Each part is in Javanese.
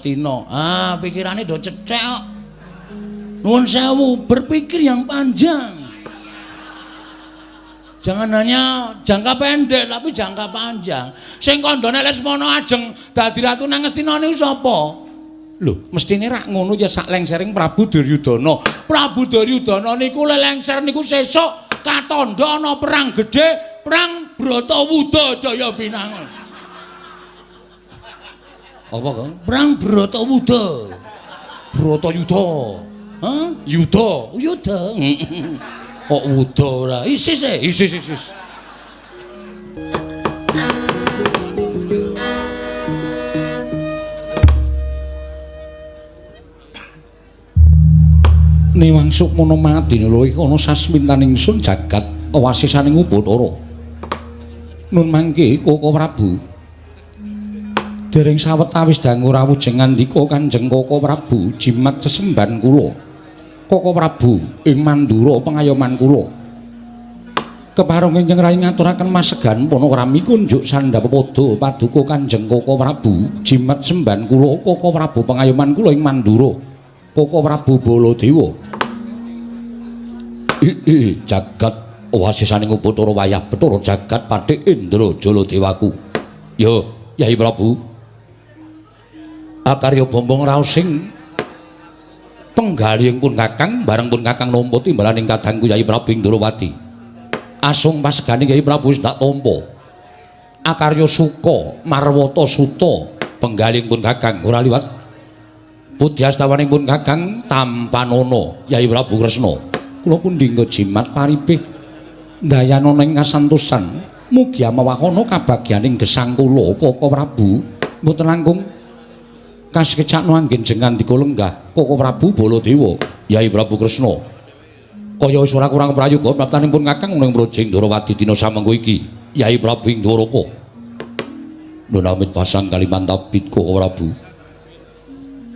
Ngastina. Ah, pikirane do cethek kok. Nuwun sewu, berpikir yang panjang. Jangan hanya jangka pendek tapi jangka panjang. Sing kandhane Lesmana ajeng dadi ratu nang Ngastina niku sapa? Lho, mestine rak ngono ya sak lengsering Prabu Duryudana. Prabu Duryudana niku lelengser niku sesuk katandha ana perang gedhe, perang Bratawuda Jaya Binangun. Apa, Kang? Perang Bratawuda. Bratayuda. Hah? Yuda, Yuda. Kok wuda ora? Isis e, isis isis. Newang sukmana madina luwih ana sasmintaning ingsun jagat wasisaning Upacara. Nun mangke Koko Prabu. Dereng sawetawis dangu rawuh ngandika Kanjeng Koko Prabu jimat sesembahan kula. Koko Prabu ing Mandura pengayoman kula. Kepareng ingkang rayi ngaturaken masegan panakrami kunjuk sandhap pada paduka Kanjeng Koko Prabu jimat sembahan kula Koko Prabu pengayoman kula ing Mandura. Koko Prabu Baladewa. Jagat wasisaning Upacara wayah Bathara jagat Patih Indra Jaladewaku. Yo, Yai Prabu. Akarya bombong raos sing penggalih pun Kakang bareng pun Kakang nampa timbalaning kadangku Yai Prabu ing Ndrawati. Asung pasegane Yai Prabu wis tak tampa. Akarya suka marwata suta penggalih pun Kakang ora liwat pudyastawaning pun Kakang tampanana Yai Prabu Kresna. Kula pundhingga jimat paripih ndayanana ing kasantosan mugi amawakana kabagyaning gesang kula Koko Prabu mboten langkung kasekecakno anggen jengandika lenggah Koko Prabu Baladewa Yai Prabu Kresna. Kaya wis ora kurang prayoga praptaning pun Kakang ning Praja Ndrawati dina samengko iki Yai Prabu ing Dwaraka. Nun amit pasang kalimantabit Koko Prabu.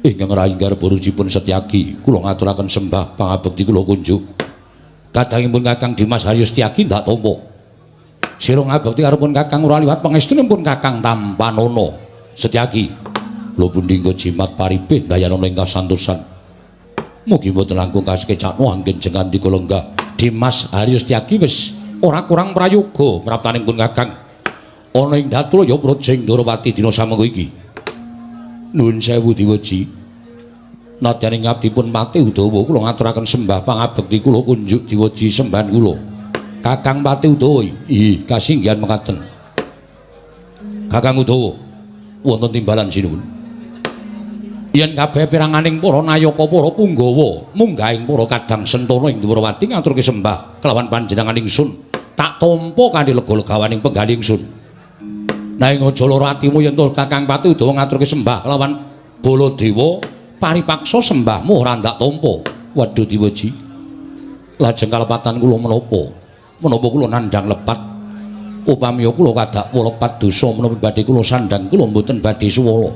Ingkang rayi garba rujipun Setyaki kula ngaturaken sembah pangabekti kula kunjuk. Kadangipun Kakang Dimas Haryo Setyaki ndak tampa. Sira ngabekti karo pun Kakang ora liwat pangestunipun Kakang tampanana Setyaki. Kula pundhingga jimat paripih ndayanana ing kasantosan. Mugi mboten langkung kasekecakno anggen jengandika lenggah Dimas Haryo Setyaki wis ora kurang prayoga praptaning pun Kakang ana ing Datulaya Praja Ndrawati dina samengko iki. Nuwun sewu diweji. Nadyan ing abdipun Patih Udawa kula ngaturaken sembah pangabekti kula kunjuk diweji sembahan kula. Kakang Patih Udawa, ih kasinggihan mekaten. Kakang Udawa wonten timbalan sinuwun. Yen kabeh piranganing para nayaka para punggawa munggahing para kadang sentana ing Dwarawati ngaturke sembah kelawan panjenengan ingsun tak tampa kanthi lega-legawaning penggalih ingsun. Nanging aja lara atimu yen to Kakang Patih Udawa ngaturke sembah kelawan Baladewa paripaksa sembahmu ora ndak tampa. Waduh diweji. Lajeng kalepatan kula menapa? Menapa kula nandhang lepat? Upami kula kadakwa lepat dosa menapa badhe kula sandhang kula mboten badhe suwala.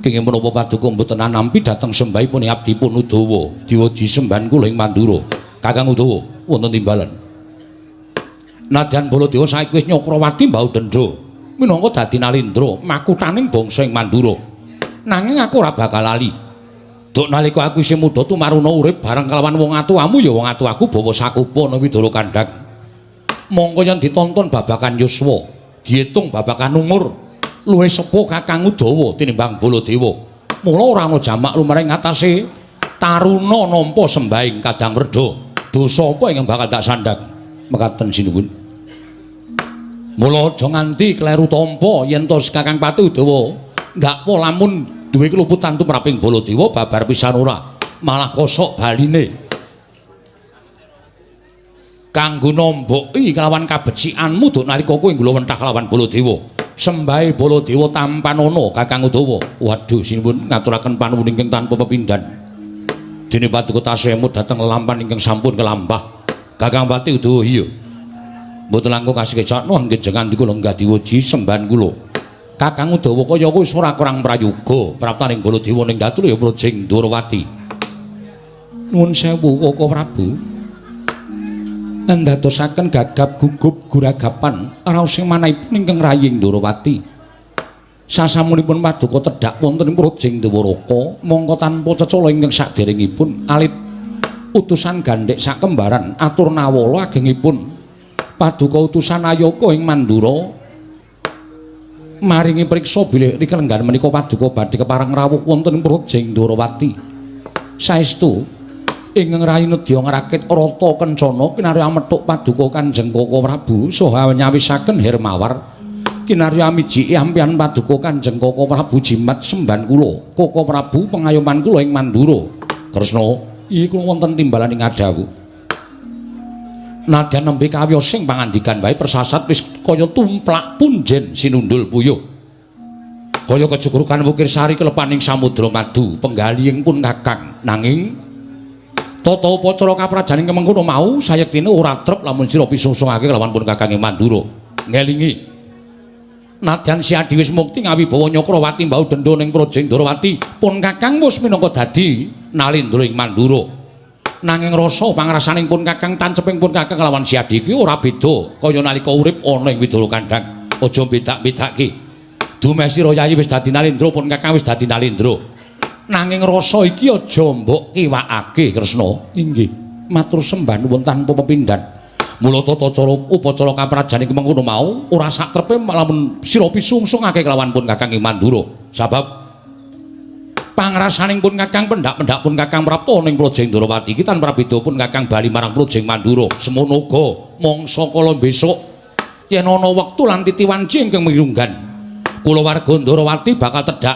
Kenging menapa paduka mboten anampi dhateng sembahipun abdipun Udawa diweji sembahan kula ing Mandura. Kakang Udawa wonten timbalan. Nadyan Baladewa saiki wis Nyakrawati mbau dendha minangka dadi nalindra makuthaning bangsa ing Mandura. Nanging aku ora bakal lali. Duk nalika aku isih muda tumaruna urip bareng kelawan wong atuwamu ya wong atuwaku bawa sakupa nang Widara Kandhang. Mongko yen ditonton babakan yuswa, diitung babakan umur, luwih sepuh Kakang Udawa tinimbang Baladewa. Mula ora ana jamak lumaring ngatasé taruna nampa sembahing Kadang Werda. Dosa apa ingkang bakal tak sandhang? Mekaten sinuwun. Mula aja nganti kleru tampa yen to Kakang Patih Udawa ndakwa lamun duwe keluputan tumraping Baladewa babar pisan ora, malah kosok baline. Kanggo nomboki kelawan kabecikanmu duk nalika kowe nggulawentah kelawan Baladewa. Sembahe Baladewa tampanana Kakang Udawa. Waduh sinuwun ngaturaken panuwun ingkang tanpa pepindhan. Dene paduka tasih emut dhateng lelampan ingkang sampun kelampah. Kakang Patih Udawa iya. Mboten langkung kasekecakno anggen jengandika lenggah diweji sembahan kula. Kakang Udawa kaya wis ora kurang prayoga praptaning Baladewa ning Datulaya Praja Ndrawati. Nuwun sewu Koko Prabu. Ndadosaken gagap gugup guragapan raos sing manahipun ingkang rayi Ndrawati. Sasampunipun paduka tedhak wonten ing Projeng Dwaraka, mongko tanpa cecala ingkang saderengipun alit utusan gandhek sakembaran atur nawala agengipun paduka utusan Ayaka ing Mandura maringi priksa bilih rikelenggan menika paduka badhe kepareng rawuh wonten ing Projeng Dwarawati. Saestu ingkang rayi nedya ngrakit rata kencana kinarya methuk paduka Kanjeng Koko Prabu saha nyawisaken Hermawar kinarya amijiki ampian paduka Kanjeng Koko Prabu jimat semban kula Koko Prabu pengayoman kula ing Mandura. Kresna, iki kula wonten timbalan ing adhawuh. Nadyan nembe kawiyos sing pangandikan wae persasat wis kaya tumplak punjen sinundul puyuh. Kaya kejugrukan wukir sari kelepaning samudra madu penggalihing pun Kakang. Nanging tata upacara kaprajaning kemengkono mau sayektine ora trep lamun sira pisungsungake kelawan pun Kakang ing Mandura. Ngelingi nadyan si Adi wis mukti ngawibawa Nyakrawati mbau dendha ning Projeng Dwarawati, pun Kakang wis minangka dadi nalindra ing Mandura. Nanging rasa pangrasaning pun Kakang tanceping pun Kakang kelawan si Adi iki ora beda kaya nalika urip ana ing Widara Kandhang. Aja bedak-bedake. Dumeh sira Yayi wis dadi nalindra, pun Kakang wis dadi nalindra. Nanging rasa iki aja mbok kiwakake, Kresna. Inggih, matur sembah nuwun tanpa pepindhan. Mula tata cara upacara kaprajan iki mengkono mau ora sak trepe lamun sira pisungsungake kelawan pun Kakang ing Mandura. Sabab pangrasaning pun Kakang pendak-pendak pun Kakang prapta ning Projeng Dwarawati iki tanpa beda pun Kakang bali marang Projeng Mandura. Semono uga mangsa kala besok yen ana wektu lan titi wanci ingkang mirunggan kulawarga Dwarawati bakal tedhak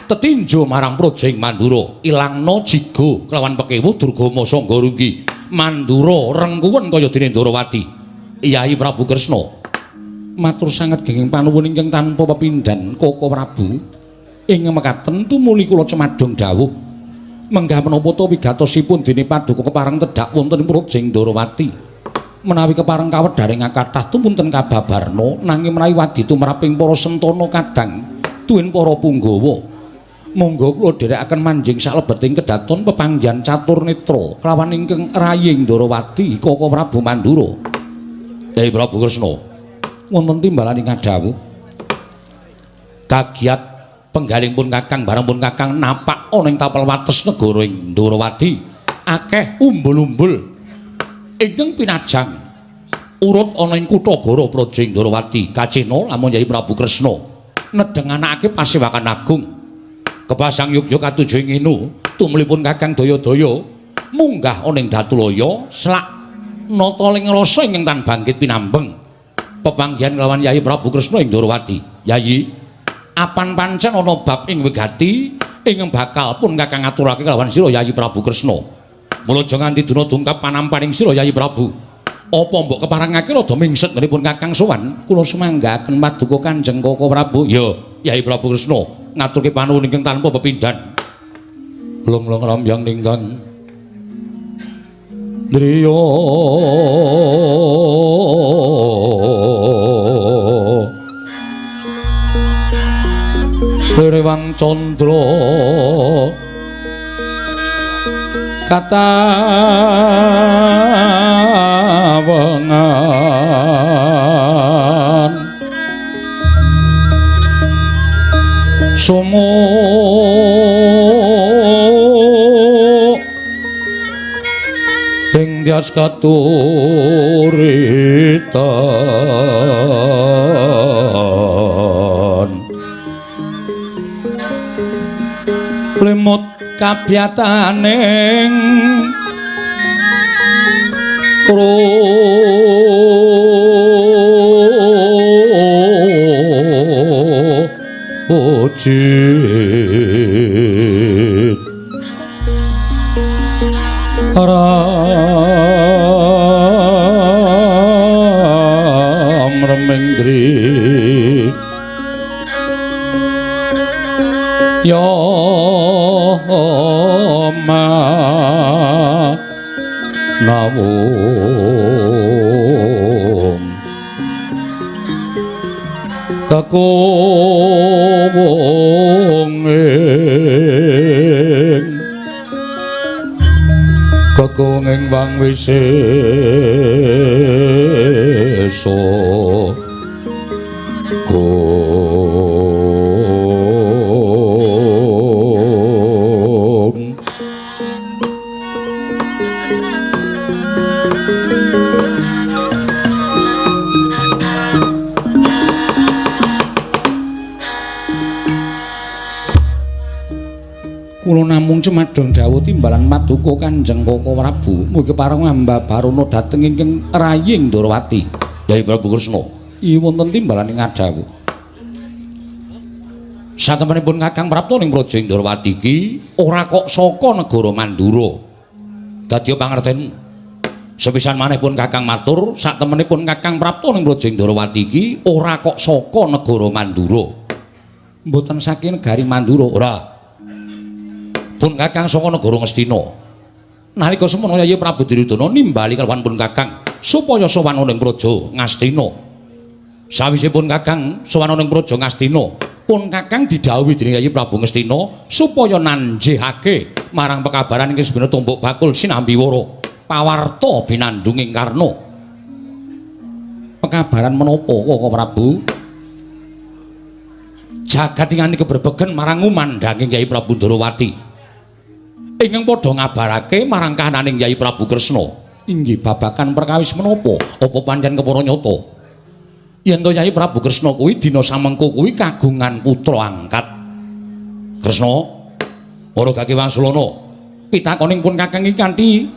tetinjo marang Projeng Mandura, ilangna jigo kelawan pekewu Durgama Sangga Runggi. Mandura rengkuwen kaya dene Dwarawati. Yai Prabu Kresna matur sanget genging panuwun ingkang tanpa pepindhan Koko Prabu. Ing mekaten tumuli kula cemadong dawuh menggah menapa ta wigatosipun dene paduka kepareng tedhak wonten ing Projeng Dwarawati. Menawi kepareng kawedharing kathah tumunten kababarna, nanging menawi wadi tumraping para sentana kadang tuwin para punggawa, monggo kula dherekaken manjing salebeting kedaton pepanggihan catur netra kelawan ingkang raying Dwarawati Koko Prabu Mandura. Yai Prabu Kresna wonten timbalan ing adhawuh kagiat penggaling pun Kakang bareng pun Kakang napak ana ing tapel wates negara ing Dwarawati akeh umbul-umbul ingkang pinajang urut ana ing kutha Goro Projeng Dwarawati. Kacena lamun Yai Prabu Kresna nedhenganake pasewakan agung kepasang yogya katuju ing inu tumlipun Kakang daya-daya munggah ana ing Datulaya selak nata ing rasa ingkang tan bangkit pinambeng pepanggihan kelawan Yai Prabu Kresna ing Dwarawati. Yayi, apan pancen ana bab ing wigati ingkang bakal pun Kakang aturake kelawan sira Yayi Prabu Kresna. Mula aja nganti duna dungkap panampaning sira Yayi Prabu. Apa mbok keparengake rada mingset ngenipun Kakang sowan? Kula sumanggaken paduka Kanjeng Koko Prabu. Ya, Yayi Prabu Kresna ngaturke panuwun ingkang tanpa pepindhan. Long-long rambyang ninggang driya rewang candra katawengan sumu ing dyas katuritan lemut kabyataning rojit ram remendri ya ma nawung kakowong ing kakowong ing wang wisesa oh. Kula namung cemadon dawuh timbalan paduka Kanjeng Koko Prabu. Mugi kepareng hamba barono dhateng ingkang raying Ndorowati. Yai Prabu Kresna. Iya wonten timbalan ing ngadhawuh. Satemenipun Kakang prapta ning Praja Ndorowati iki ora kok saka negara Mandura. Dadi pangertenmu. Sepisan maneh pun Kakang matur, satemenipun Kakang prapta ning Praja Ndorowati iki ora kok saka negara Mandura. Mboten saking negari Mandura, ora. Pun Kakang saka negara Ngastina. Nalika semono Yayi Prabu Duryudana nimbali kalawan pun Kakang supaya sowan ning Praja Ngastina. Sawise pun Kakang sowan ning Praja Ngastina, pun Kakang didhawuhi dening Yayi Prabu Ngastina supaya nanjihake marang pekabaran ingkang sebenere tumbuk bakul sinambi wara pawarta binandunging Karna. Pekabaran menapa Koko Prabu? Jagat ingani kebrebegen marang ngumandhanging Yayi Prabu Ndorowati. Ingkang padha ngabarake marang kahananing Yayi Prabu Kresna. Inggih babagan perkawis menapa? Apa pancen kepara nyata? Yen to Yayi Prabu Kresna kuwi dina samengko kuwi kagungan putra angkat. Kresna, ora gage wangsulana. Pitakoning pun Kakang iki kanthi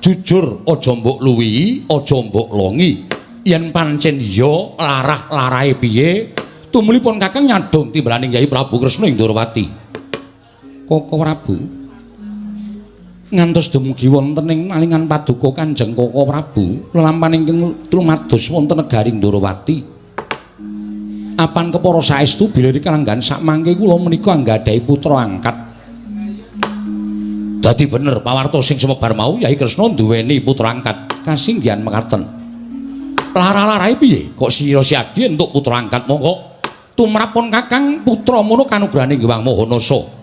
jujur, aja mbok luwihi, aja mbok longi. Yen pancen iya, larah-larahe piye? Tumulipun Kakang nyadong timbalaning Yayi Prabu Kresna ing Ndorowati. Koko Prabu, ngantos dumugi wonten ing nalingan paduka Kanjeng Koko Prabu lelampahan ingkang lumados wonten negari Ndorowati. Apan kepara saestu bilih kalanggan sakmangke kula menika anggadhahi putra angkat. Dadi bener pawarta sing sumebar mau Yai Kresna duweni putra angkat. Kasinggihan mekaten. Lara-larahe piye? Kok sira siadi entuk putra angkat mongko? Tumrap pun Kakang putra mono kanugrahane Hyang Maha Nasa.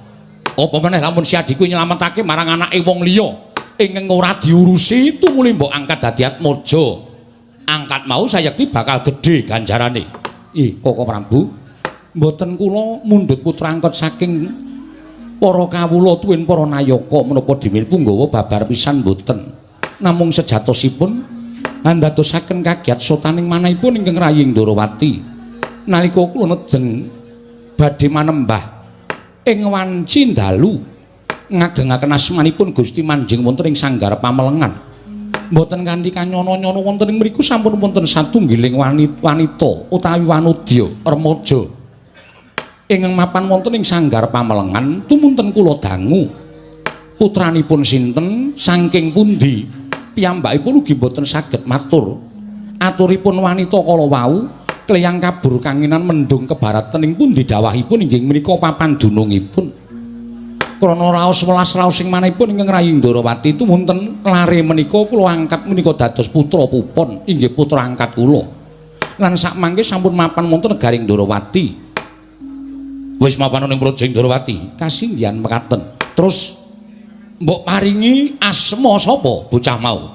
Apa meneh lamun siadi kuwi nyelametake marang anake wong liya ingkang ora diurusi tumuli mbok angkat dadi atmaja. Angkat mau sayekti bakal gedhe ganjarane. Ih, Koko Prabu, mboten kula mundhut putra angkat saking para kawula tuwin para nayaka menapa dimil punggawa babar pisan mboten. Namung sejatosipun andadosaken kagiat sotaning manahipun ingkang raying Ndorowati. Nalika kula nedeng badhe manembah ing wanci dalu ngagengaken asmanipun Gusti manjing wonten ing sanggar pamelengan. Mboten kanthi kanyono-nyono wonten ing mriku sampun wonten satunggiling wanita utawi wanudya remaja ingkang mapan wonten ing sanggar pamelengan tumunten kula dangu. Putranipun sinten saking pundi piyambakipun ugi mboten saged matur. Aturipun wanita kala wau kleyang kabur kanginan mendung kebaratan ing pundi dawahipun inggih menika papan dunungipun. Krana raos welas raos sing manahipun ingkang rayi Ndorowati tumunten lare menika kula angkat menika dados putra pupon inggih putra angkat kula. Lan sakmangke sampun mapan wonten negari Ndorowati. Wis mapan ning Praja Ndorowati, kasinggihan mekaten. Terus mbok paringi asma sapa bocah mau?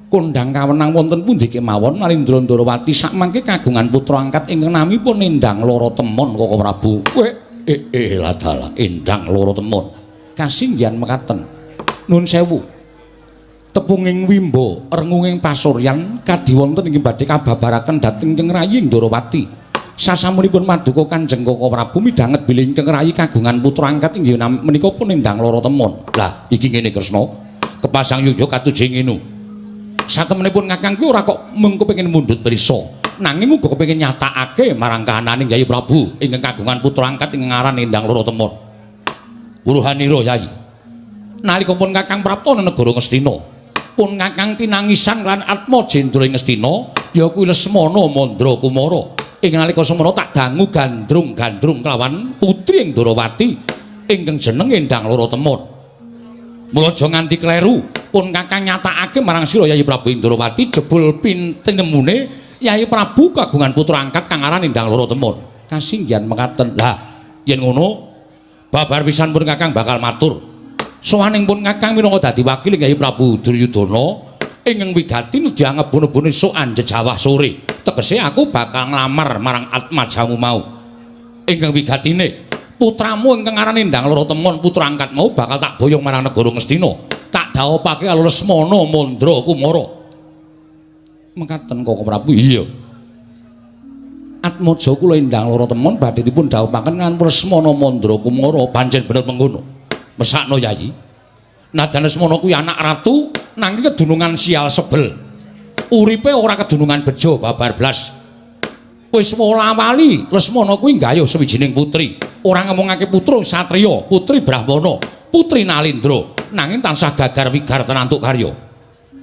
Kondhang kawenang wonten pundi kemawon Nalindra Ndorowati sakmangke kagungan putra angkat ingkang namipun Endang Loro Temon Koko Prabu. Weh, ladalah Endang Loro Temon. Kasinggihan mekaten. Nun sewu. Tepunging wimba rengunging pasuryan kadi wonten ing badhe kababaraken dhateng ingkang rayi Ndorowati. Sasampunipun maduka Kanjeng Koko Prabu midhanget bilih ingkang rayi kagungan putra angkat inggih menika pun Endang Loro Temon. Lah iki ngene Kresna, kepasang yuya katujeng ngene. Satemenipun Kakang kuwi ora kok mung kepengin mundhut prisa, nanging uga kepengin nyatakake marang kahananing Yayi Prabu ingkang kagungan putra angkat ingkang aran Endang Loro Temon. Wuruhanira Yayi. Nalika pun Kakang prapta nang negara Ngastina, pun Kakang tinangisan lan Atmajendra ing Ngastina, ya kuwi Lesmana Mandra Kumara. Ing nalika semono tak dangu gandrung-gandrung kelawan putri ing Ndorowati ingkang jeneng Endang Loro Temon. Mula aja nganti kleru, pun Kakang nyatakake marang sira Yayi Prabu Ndorowati jebul pintenemune Yayi Prabu kagungan putra angkat kang aran Endang Loro Temon. Kasinggihan mekaten. Lah, yen ngono babar pisan pun Kakang bakal matur. Sowaning pun Kakang minangka dadi wakil Yayi Prabu Duryudana ingkang wigati nedya ngebun-ebun esuk anjejawah sore. Tegese aku bakal nglamar marang atmajamu mau. Ingkang wigatine putramu ingkang aran Endang Loro Temon putra angkat mau bakal tak boyong marang negara Ngastina. Tak dhawupake karo Lesmana Mandra Kumara. Mekaten Koko Prabu. Iya. Atmaja kula Endang Loro Temon badhe dipun dhawupaken kan Lesmana Mandra Kumara. Pancen bener mengkono. Mesakno Yayi. Nadyan Lesmana kuwi anak ratu nanging kedunungan sial sebel. Uripe ora kedunungan bejo babar blas. Wis wola-wali Lesmana kuwi nggayuh sawijining putri. Ora ngomongake putra satriya, putri Brahmana, putri Nalindra, nanging tansah gagar wigar tenantuk karya.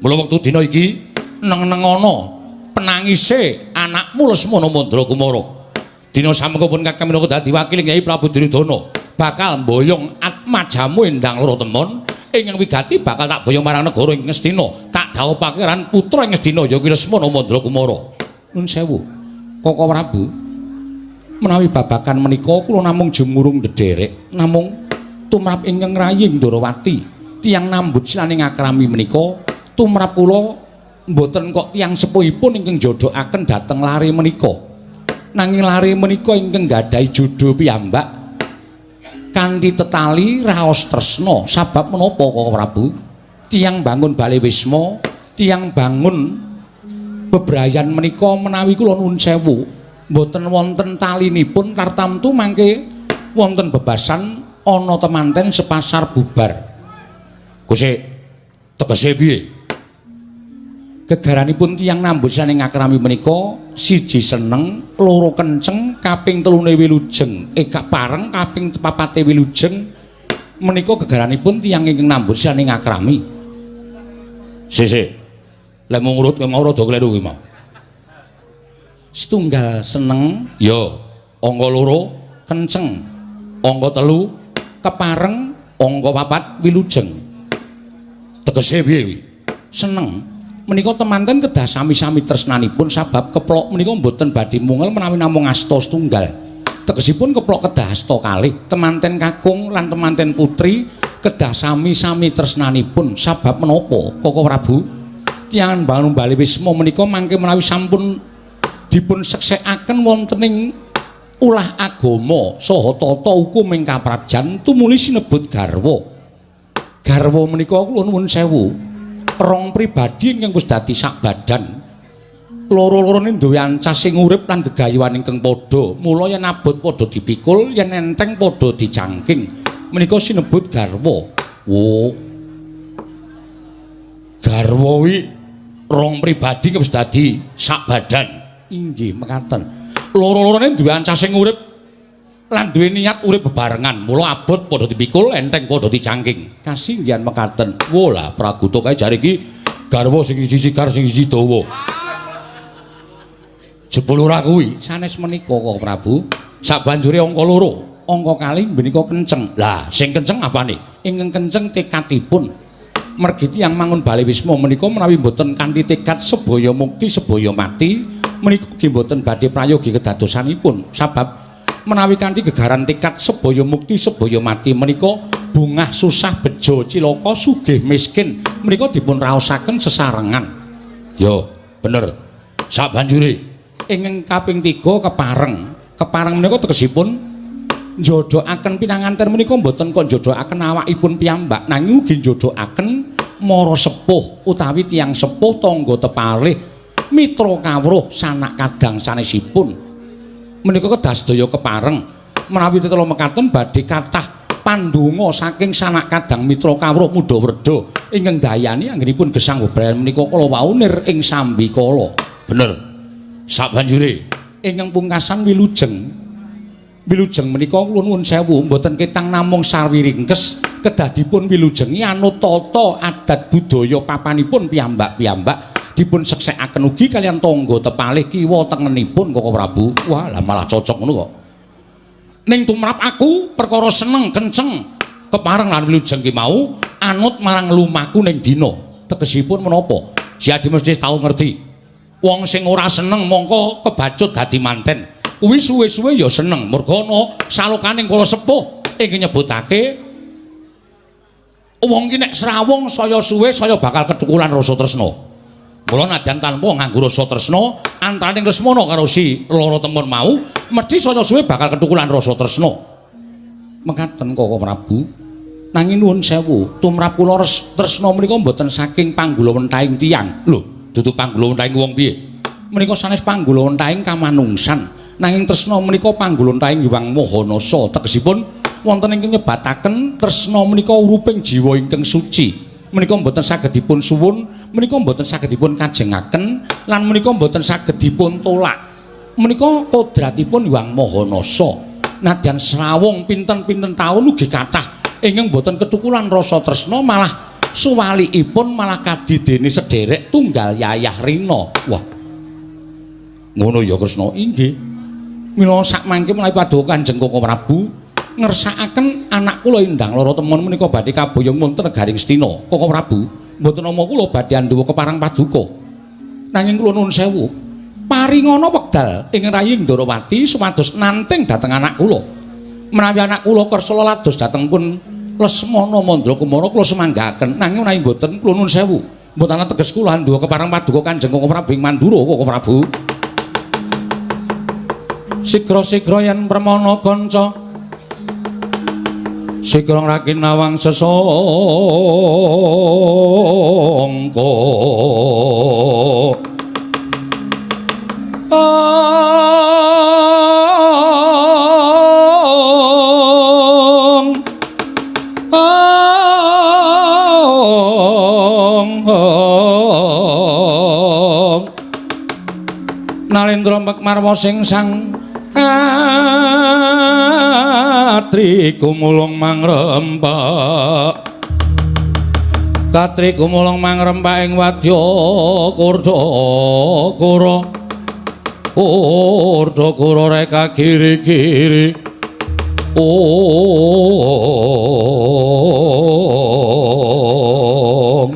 Mula wektu dina iki neng-nengana penangise anakmu Lesmana Mandra Kumara. Dina samengko pun kakang minangka dadi wakil Kyai Prabu Duryudana bakal mboyong atmajamu endang loro temon ingkang wigati bakal tak boyong marang negara ing Ngastina, tak dhawuhake lan putra ing Ngastina ya kuwi Lesmana Mandra Kumara. Nun sewu Koko Prabu, menawi babakan menika kula namung jumurung ndederek namung tumrap ingkang raying Ndorowati tiyang nambut silaning akrami menika tumrap kula mboten kok tiyang sepuhipun ingkang jodhokaken dhateng lare menika. Nanging lare menika ingkang gadhahi jodho piyambak kanthi tetali raos tresna. Sabab menapa Koko Prabu? Tiyang bangun bale wisma, tiyang bangun bebrayan menika menawi kula nuwun sewu mboten wonten talinipun tartamtu mangke wonten bebasan ana temanten sepasar bubar. Guse tegese piye? Gegaranipun tiyang nambut saning akrami menika siji seneng, loro kenceng, kaping telune wilujeng, pareng kaping papate wilujeng menika gegaranipun tiyang ingkang nambut saning akrami. Sik-sik. Lek mung ngurut mau rada kleru kuwi mau. Setunggal seneng, ya, angka loro kenceng, angka telu kepareng, angka papat wilujeng. Tegese piye kuwi? Seneng menika temanten kedah sami-sami tresnanipun sabab keplok menika mboten badhe mungel menawi namung asta setunggal. Tegesipun keplok kedah asta kalih, temanten kakung lan temanten putri kedah sami-sami tresnanipun sabab menapa Koko Prabu? Tiyang bangun bali wisma menika mangke menawi sampun dipun seksekaken wonten ing ulah agama saha tata hukum ing kaprajan tumuli sinebut garwa. Garwa menika kula nuwun sewu rong pribadi ingkang wis dadi sak badan. Loro-lorone duwe ancas sing urip lan gegayuhan ingkang padha. Mula yen abot padha dipikul, yen enteng padha dijangking. Menika sinebut garwa. Wo. Garwa kuwi rong pribadi wis dadi sak badan. Inggih mekaten. Loro-lorone duwe ancas sing urip lan duwe niat urip bebarengan. Mula abot padha dipikul, enteng padha dijangking. Kasinggihan mekaten. Wo lah Praguta kae jare iki garwa sing siji sigar sing siji dawa. Jebul ora kuwi sanes menika Koko Prabu. Sabanjure angka loro, angka kalih menika kenceng. Lah sing kenceng apane? Ingkang kenceng tekadipun. Mergi tiyang mangun bale wisma menika menawi mboten kanthi tekad sebaya mukti sebaya mati menika nggih mboten badhe prayogi kedadosanipun. Sabab menawi kanthi gegaran tekad sebaya mukti sebaya mati menika bungah susah bejo cilaka sugih miskin menika dipun raosaken sesarengan. Yo, bener. Sabanjure ingkang kaping 3 kepareng. Kepareng menika tegesipun njodhokaken pinanganten menika mboten kok njodhokaken awakipun piyambak nanging ugi njodhokaken mara sepuh utawi tiyang sepuh tangga tepalih mitra kawruh sanak kadang sanesipun. Menika kedah sedaya kepareng. Menawi tetela mekaten badhe kathah pandonga saking sanak kadang mitra kawruh mudha wredha ingkang dayani anggenipun gesang bebrayan menika kala wau nir ing sambikala. Bener. Sabanjure ingkang pungkasan wilujeng. Wilujeng menika kula nuwun sewu mboten ketang namung sarwi ringkes kedah dipun wilujengi anut tata adat budaya papanipun piyambak-piyambak dipun seksekaken ugi kaliyan tangga tepalih kiwa tengenipun Koko Prabu. Wah, lah malah cocok ngono kok. Ning tumrap aku perkara seneng kenceng kepareng lan wilujeng ki mau anut marang lumaku ning dina. Tegesipun menapa? Si Adi mesti tau ngerti. Wong sing ora seneng mongko kebacut dadi manten. Kuwi suwe-suwe ya seneng merga ana salokaning para sepuh ingkang nyebutake wong ki nek srawung saya suwe saya bakal kethukulan rasa tresna. Mula nadyan tanpa nganggo rasa tresna antaraning Lesmana karo si loro temon mau mesti saya suwe bakal kethukulan rasa tresna. Mekaten Koko Prabu. Nanging nuwun sewu, tumrap kula tresna menika mboten saking panggulawentahing tiyang. Lho, dudu panggulawentahing wong piye? Menika sanes panggulawentahing kamanungsan. Nanging tresna menika panggulawentahing Hyang Maha Nasa. Tegesipun Wonten ingkang nyebataken tresna menika uruping jiwa ingkang suci. Menika mboten saged dipun suwun, menika mboten saged dipun kajengaken lan menika mboten saged dipun tolak. Menika kodratipun Hyang Maha Nasa. Nadyan srawung pinten-pinten taun ugi kathah ingkang mboten ketukulan rasa tresna, malah suwalikipun malah kadidene sederek tunggal yayah rina. Wah. Ngono ya Kresna? Inggih. Mila sakmangke menawi paduka Kanjeng Koko Prabu ngersakaken anak kula Indang Lara Temon menika badhe kaboyong wonten negaring Astina. Koko Prabu, mboten nama kula badhe anduwa keparang paduka. Nanging kula nuwun sewu, paringana wekdal ing rayi Ndorowati supados nanting dhateng anak kula. Menawi anak kula kersa lados dhateng pun Lesmana Mandra Kumara kula semanggaken. Nanging menawi mboten, kula nuwun sewu, mboten ana teges kula anduwa keparang paduka Kanjeng Koko Prabu ing Mandura. Koko Prabu, sigra-sigra yen permana kanca sigra ngraki nawang sesangka. Ong ong ong Nalendra Mekmarwa sing sang atri gumulung mangrempak, katri gumulung mangrempak ing wadya kurda kura, kurda kura reka kiri-kiri. Ong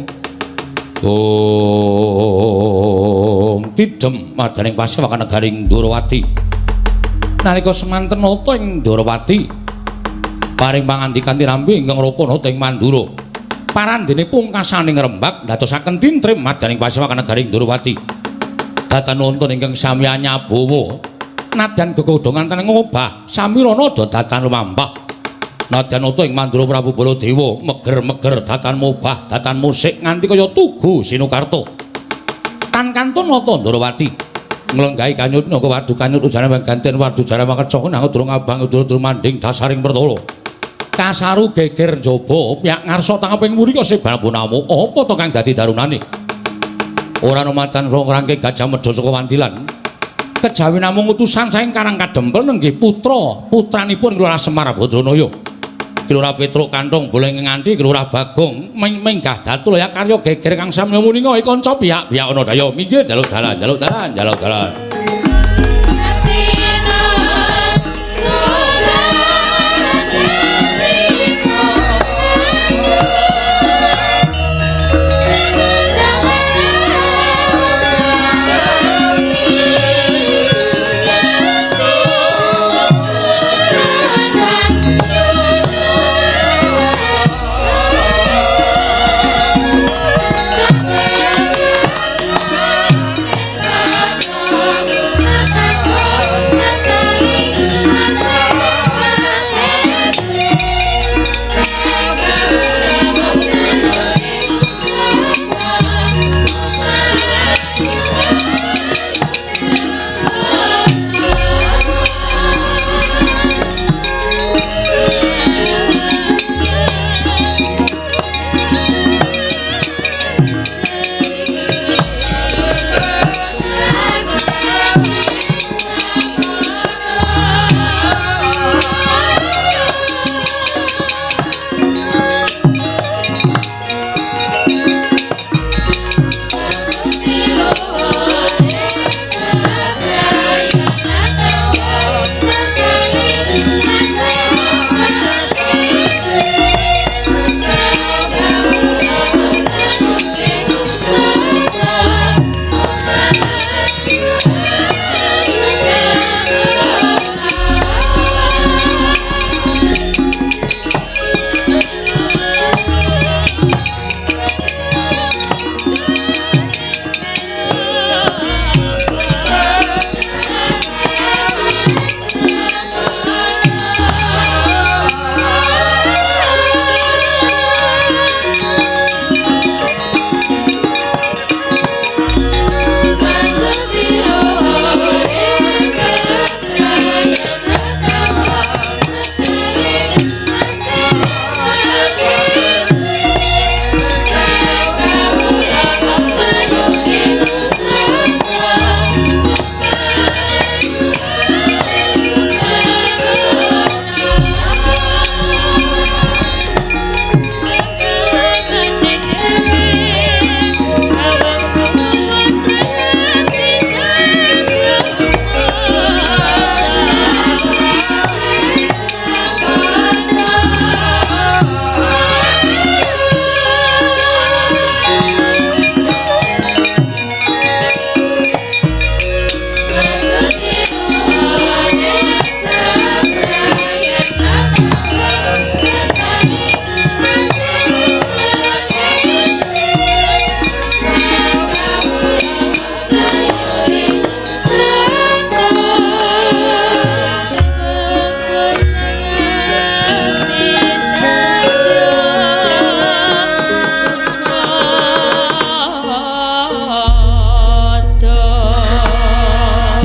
ong tidem madaning pasewakan negaring Ndorowati. Nalika semanten nata ing Ndorowati paring pangandikan tinampi ingkang raka nata ing Mandura. Parandene pungkasaning rembag ndadosaken tintrim madaning pasewakan negaring Ndorowati. Datan wonten ingkang sami anyabawa. Nadyan gegodhongan teneng ngobah samirana datan lumampah. Nadyan nata ing Mandura Prabu Baladewa meger-meger datan mobah datan musik nganti kaya tugu Sinukarta. Tan kantun nata Ndorowati nglenggahi kanyut naga wadu kanyut ujane ganten wadu jare makecok nang durung abang durung manding dasaring pertala. Kasaru geger njaba piyak ngarsa tangeping murika sebabunamu apa to kang dadi darunane? Ora ana macan rangke gajah medha saka wandilan. Kejawi namung utusan saking Karang Kadempel nenggih putra putranipun Ki Lurah Semar Badranaya. Ki Lurah Petruk Kanthong boleh nganti Ki Lurah Bagong menggah datu laya karya geger kang samya muninga kanca piyak-piyak ana daya minggir jaluk dalan jaluk dalan jaluk dalan. Sampai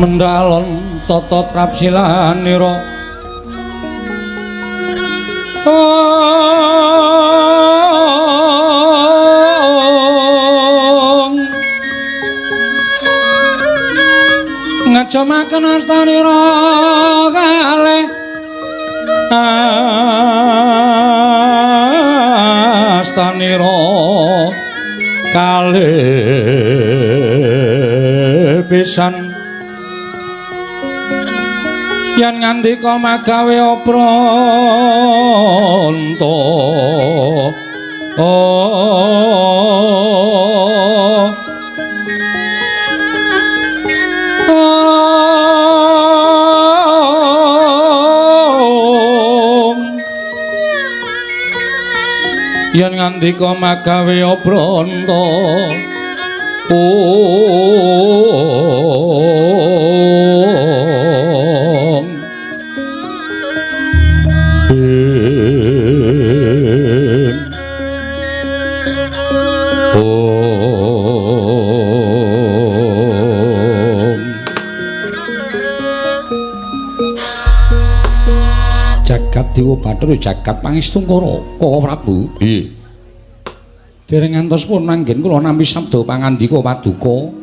Mendalon tata trapsilanira ngejamaken astanira kalih astanira kalih pisan yen ngandika magawe opranta yen ngandika magawe opranta Jagat Dewa Bathara jagat pangestungkara Kaka Prabu. Nggih. Dereng ngantos pun anggen kula nampi sabda pangandika paduka.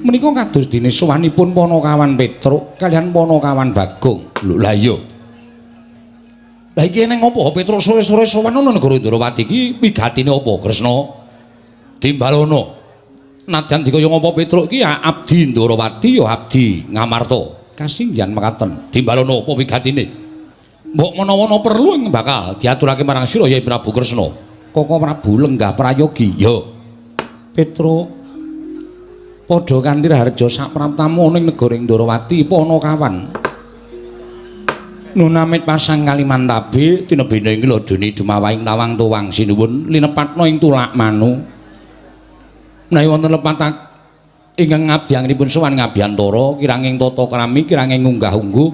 Menika kados dene sowanipun Panakawan Petruk kaliyan Panakawan Bagong. Lho lah iya. Lah iki eneng apa Petruk sore-sore sowan ana negara Ndrawati iki wigatine apa Kresna? Timbalono. Nadyan dikaya ngapa Petruk iki ya abdi Ndrawati ya abdi Ngamarta. Kasinggihan mekaten. Timbalono apa wigatine? Mbok menawa perlu ing bakal diaturake marang sira ya Prabu Kresna. Kaka Prabu lenggah prayogi. Ya. Petruk padha kanthi raharja sapraptamu ning negara Ndrawati Panakawan. Nunamit pasang Kalimantabe tinebene ing lodone dumawahing tawang tuwang sinuwun linepatna ing tulak manu. Menawi wonten lepat ingkang ngabdianipun sowan ngabiyantara kiranging tata krami kiranging unggah-ungguh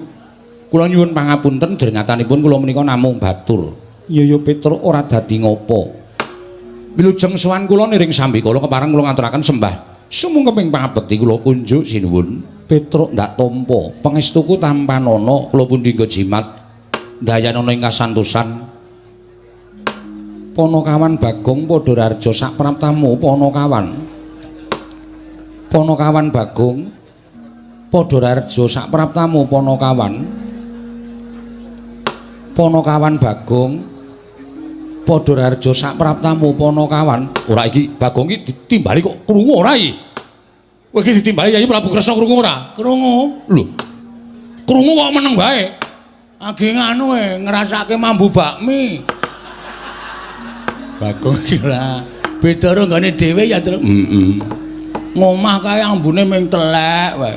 kula nyuwun pangapunten jernyatanipun kula menika namung batur. Iya ya Petruk ora dadi ngopo. Wilujeng sowan kula niring sambikala kepareng kula ngaturaken sembah sumungkeping pangabekti kula kunjuk sinuwun. Petruk ndak tampa pangestuku tampanana kula pundi nggo jimat ndayanana ing kasantosan. Panakawan Bagong padha raharja sapraptamu Panakawan. Panakawan Bagong padha raharja sapraptamu Panakawan. Panakawan Bagong padha raharja sapraptamu Panakawan. Ora iki Bagong iki ditimbali kok krungu ora iki? Kowe iki ditimbali Yayi Prabu Kresna krungu ora? Krungu. Lho. Krungu kok meneng wae. Age nganu e ngrasake mambu bakmi. Bagong iki ora beda karo nggone dhewe ya, Truk. Heeh. Ngomah kae ambune ming telek wae.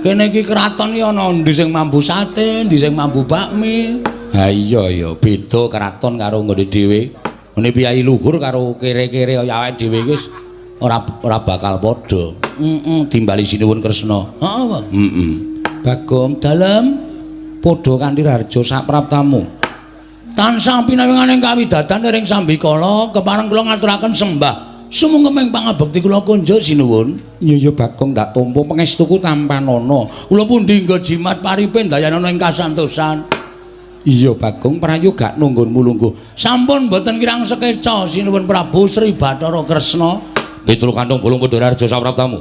Kene iki kraton iki ana endi sing mambu sate, endi sing mambu bakmi. Ha iya ya, beda kraton karo nggone dhewe. Ngene piyai luhur karo kere-kere kaya awake dhewe iki wis ora bakal padha. Heeh, timbali sinuwun Kresna. Heeh, Pak. Heeh. Bagong dalem padha kanthi raharja sapraptamu. Tansah pinawinganing kawidatan ring sambikala kepareng kula ngaturaken sembah sumungkeping pangabekti kula kunjuk sinuwun. Iya ya Bagong ndak tampa pangestuku tampanana. Kula pundi nggo jimat paripe ndayanana ing kasantosan. Iya Bagong prayoga nunggunmu lungguh. Sampun mboten kirang sekeca sinuwun Prabu Sri Bathara Kresna. Petruk kantong bolong padha raharja sapraptamu.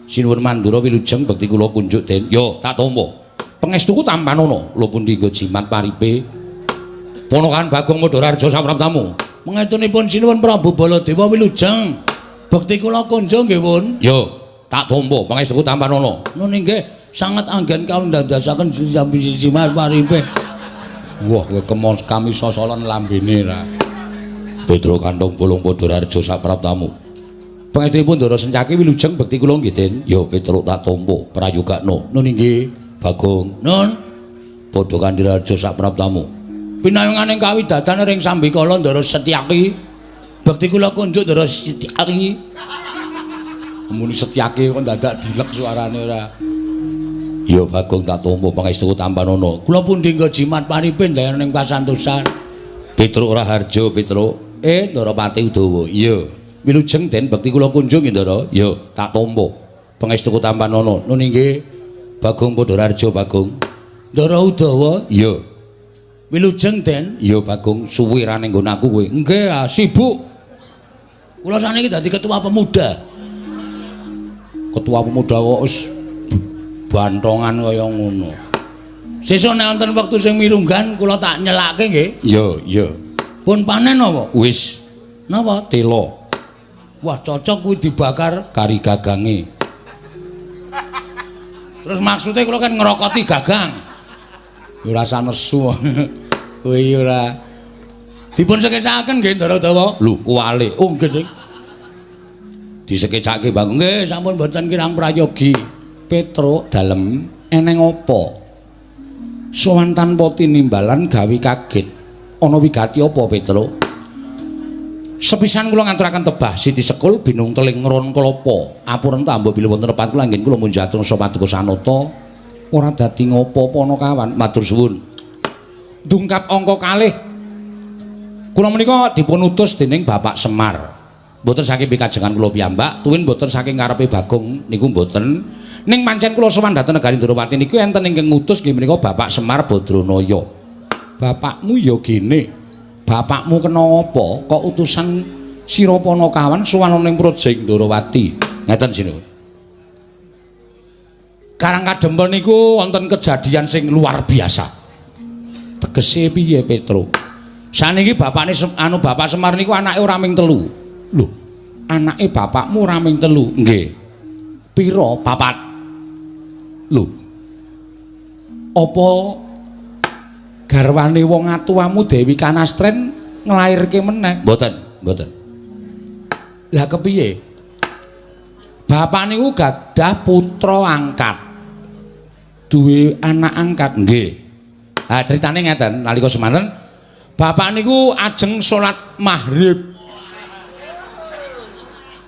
Sinuwun Mandura wilujeng bekti kula kunjuk den. Yo tak tampa. Pangestuku tampanana. Kula pundi nggo jimat paripe. Ponokan Bagong padha raharja sapraptamu. Mengetunipun sinuwun Prabu Baladewa wilujeng bekti kula kunjuk nggih pun. Yo tak tampa pangestuku tampanana. Nun inggih sanget anggen kaundandasaken jimat paripe. Wah kowe kemon kami sosolan lambene ra. Petruk kantong bolong padha raharja sapraptamu. Pangestunipun Ndara Sencaki wilujeng bekti kula nggih Den. Yo Petruk tak tampa prayogakno. Nun inggih Bagong. Nun padha kanthi raharja sapraptamu. Pinayunganing kawidatan ring sambikala Ndara Setyaki bekti kula kunjuk Ndara Setyaki. Muni Setyaki kok dadak dilek suarane ora. Ya Bagong tak tampa pangestuku tampanana. Kula pundi nggo jimat paripe ndayanana ing kasantosan. Petruk Raharja Petruk. Ndara Pati Udawa. Iya. Wilujeng Den bekti kula kunjuk nggih Ndara. Ya tak tampa. Pangestuku tampanana. Nun inggih Bagong Pandharaharja Bagong. Ndara Udawa? Iya. Wilujeng Den. Iya Bagong, suwi ra ning nggon aku kowe. Nggih, sibuk. Kula saniki dadi ketua pemuda. Ketua pemuda kok wis bantongan kaya ngono. Sesuk nek wonten wektu sing mirunggan kula tak nyelake nggih. Iya, iya. Pun panen napa? Wis. Napa? Tela. Wah, cocok kuwi dibakar kari gagange. Terus maksudnya kula kan ngerokoti gagang. Ya ora usah nesu. Kowe ora. Dipun sekecakaken nggih Ndara Udawa. Lho, kuwale. Oh, nggih, Dik. Disekecake Bagong. Nggih, sampun mboten kirang prayogi. Petruk dalem eneng apa? Sowan tanpa tinimbalan gawe kaget. Ana wigati apa, Petruk? Sepisan kula ngaturaken tebah Siti Sekul binung teling ngron klapa. Apuren ta mbok bilih wonten repat kula anggen kula munjatur paduka sanata. Ora dadi ngopo-apa ana kawan. Matur suwun. Dungkap angka kalih. Kula menika dipun utus dening Bapak Semar. Mboten saking pikajengan kula piyambak, tuwin mboten saking karepe Bagong niku mboten. Ning pancen kula sowan dhateng negari Ndorowati niku enten ingkang ngutus nggih menika Bapak Semar Badranaya. Bapakmu ya gene. Bapakmu kena apa kok utusan sira Panakawan sowan ana ing Praja Ndorowati. Ngeten sinuwun. Karang Kadempel niku wonten kejadian sing luar biasa. Tegese piye, Petro? Saniki bapakne anu Bapak Semar niku anake ora ming telu. Lho, anake bapakmu ora ming telu? Nggih. Pira? Papat. Lho. Apa garwane wong atuwamu Dewi Kanastren nglairke meneh? Mboten, mboten. Lah kepiye? Bapak niku gadah putra angkat. Duwe anak angkat? Nggih. Ha critane ngeten, nalika semanten bapak niku ajeng salat maghrib.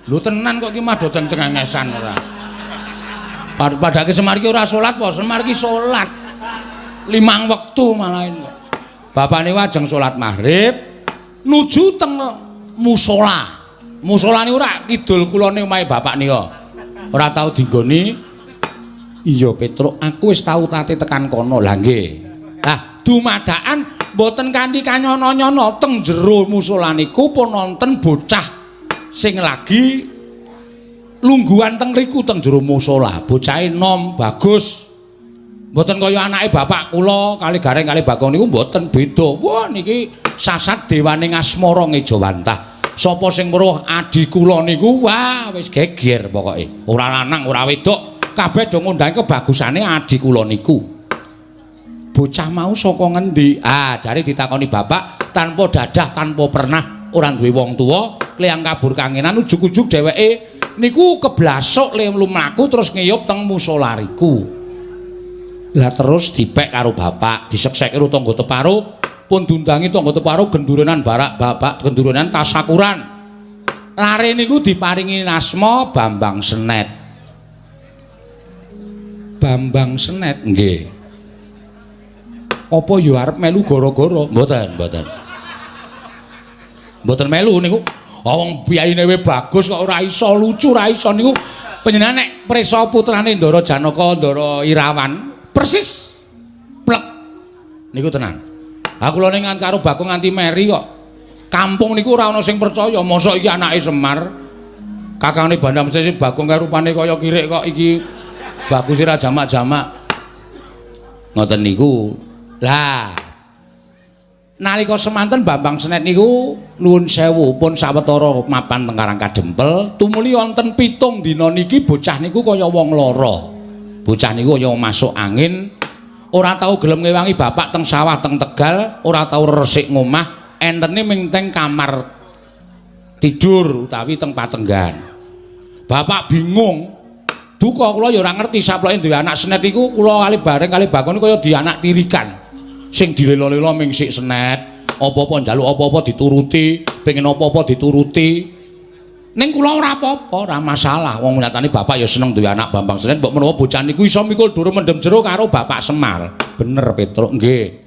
Lho tenan kok iki mah do cengengesan ora. Padake Semar iki ora salat apa? Semar iki salat 5 wektu malahin kok. Bapak niku ajeng salat maghrib nuju teng musala. Musala niku ora kidul kulone omahe bapak nika. Ora tau dinggoni. Iya Petruk, aku wis tau tate tekan kono. Lah nggih. Lah dumadakan mboten kanthi kanyono-nyono teng jero musala niku pun wonten bocah sing lagi lungguhan teng riku teng jero musala. Bocahe nom bagus. Mboten kaya anake bapak kula kali Gareng kali Bagong niku mboten beda. Wah niki sasat dewane ngasmara ngejawantah. Sapa sing weruh adi kula niku wah wis geger pokoke. Ora lanang ora wedok, kabeh do ngundang kebagusane adi kula niku. Bocah mau saka ngendi? Ah, jare ditakoni bapak tanpa dadah, tanpa pernah ora duwe wong tuwa, kliyang kabur kangenan ujug-ujug dheweke niku keblasuk le lumaku terus ngiyup teng musala riku. Lah terus dipek karo bapak, disekseke karo tangga teparo, pun diundangi tangga teparo gendurenan barak bapak, gendurenan tasakuran. Lare niku diparingi asma Bambang Senet. Bambang Senet nggih. Apa ya arep melu gara-gara? Mboten, mboten. Mboten melu niku. Wong piyayine we bagus kok ora iso lucu, ora iso niku. Panjenengan nek prisa putrane Ndara Janaka, Ndara Irawan, persis plek niku tenan. Ha kula ning karo Bagong nganti meri kok. Kampung niku ora ana sing percaya, mosok iki anake Semar. Kakangne Bandam Sesi Bagong kae rupane kaya kirik kok iki bagus ora jamak-jamak. Ngoten niku. Lah nalika semanten Bambang Senet niku nuwun sewu pun sawetara mapan teng Karang Kadempel, tumuli wonten 7 dina niki bocah niku kaya wong lara. Bocah niku kaya masuk angin, ora tau gelem ngewangi bapak teng sawah teng Tegal, ora tau resik ngomah, entene ming teng kamar tidur utawi teng patenggan. Bapak bingung. Duka kula ya ora ngerti saploke duwe anak Senet iku kula kali bareng kali Bagong niku kaya di anak tirikan. Sing dilelo-lelo ming sik Senet, apa-apa njaluk apa-apa dituruti, pengen apa-apa dituruti. Ning kula ora apa-apa, ora masalah. Wong nyatane bapak ya seneng duwe anak Bambang Senet, mbok menawa bocah niku iso mikul dhuwur mendem jero karo Bapak Semar. Bener Petruk, nggih.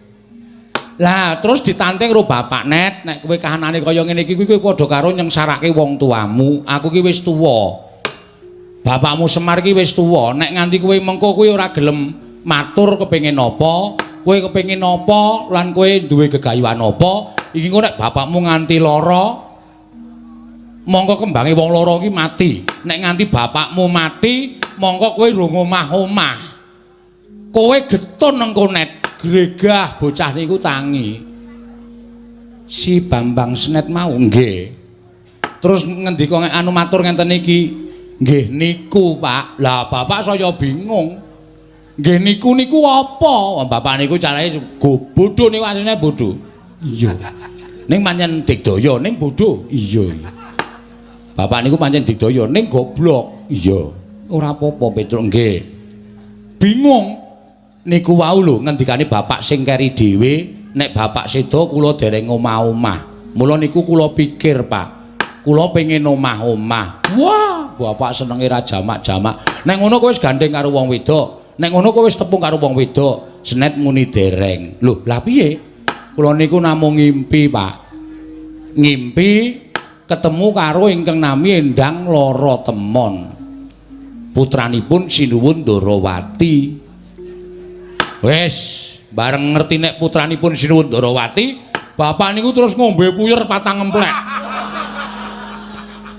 Lah terus ditanting karo bapak, Net, nek kowe kahanane kaya ngene iki kowe padha karo nyengsarake wong tuamu. Aku ki wis tuwa. Bapakmu Semar ki wis tuwa, nek nganti kowe mengko kowe ora gelem matur kepengin apa, kowe kepengin apa lan kowe duwe gegayuhan apa, iki engko nek bapakmu nganti lara mongko kembange wong loro iki mati. Nek nganti bapakmu mati, mongko kowe rung omah-omah. Kowe getun nang konet, gregah bocah niku tangi. Si Bambang Senet mau nggih. Terus ngendika anu matur ngenten iki, nggih niku, Pak. Lah bapak saya bingung. Nggih niku niku apa? Bapak niku carane bodho niku asline bodho. Iya. Ning pancen digdaya, ning bodho. Iya. Bapak niku pancen digdaya, ning goblok. Iya. Ora apa-apa, Petruk nggih. Bingung. Niku wau lho ngendikane bapak sing keri dhewe, nek bapak seda kula dereng omah-omah. Mula niku kula pikir, Pak. Kula pengin omah-omah. Wah, bapak senenge ra jamak-jamak. Nek ngono kowe wis gandeng karo wong wedok. Nek ngono kowe wis tepung karo wong wedok. Senet muni dereng. Lho, lah piye? Kula niku namung ngimpi, Pak. Ngimpi ketemu karo ingkang nami Endang Lara Temon. Putranipun Sinuwun Ndorowati. Wis, bareng ngerti nek putranipun Sinuwun Ndorowati, bapak niku terus ngombe puyer patang emplek.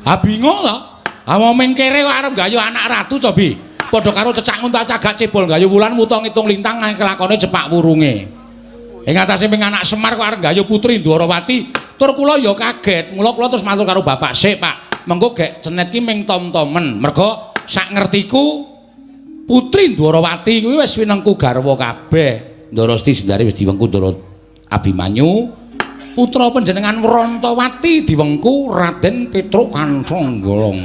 Ha bingung to. Ha wong mengkere kok arep gayu anak ratu cobi. Padha karo cecak nguntal cagak cebol gayu wulan wuta ngitung lintang kelakone cepak wurunge. Ing atase ping anak Semar kok arep gayu putri Ndorowati, tur kula ya kaget. Mula kula terus matur karo bapak sik, Pak. Mengko gek Cenet ki ming tom-tomen. Mergo sak ngertiku putri Ndorowati kuwi wis winengku garwa kabeh. Ndorasti Sendari wis diwengku Ndara Abimanyu. Putra panjenengan Wrontowati diwengku Raden Petruk Kanthong Bolong.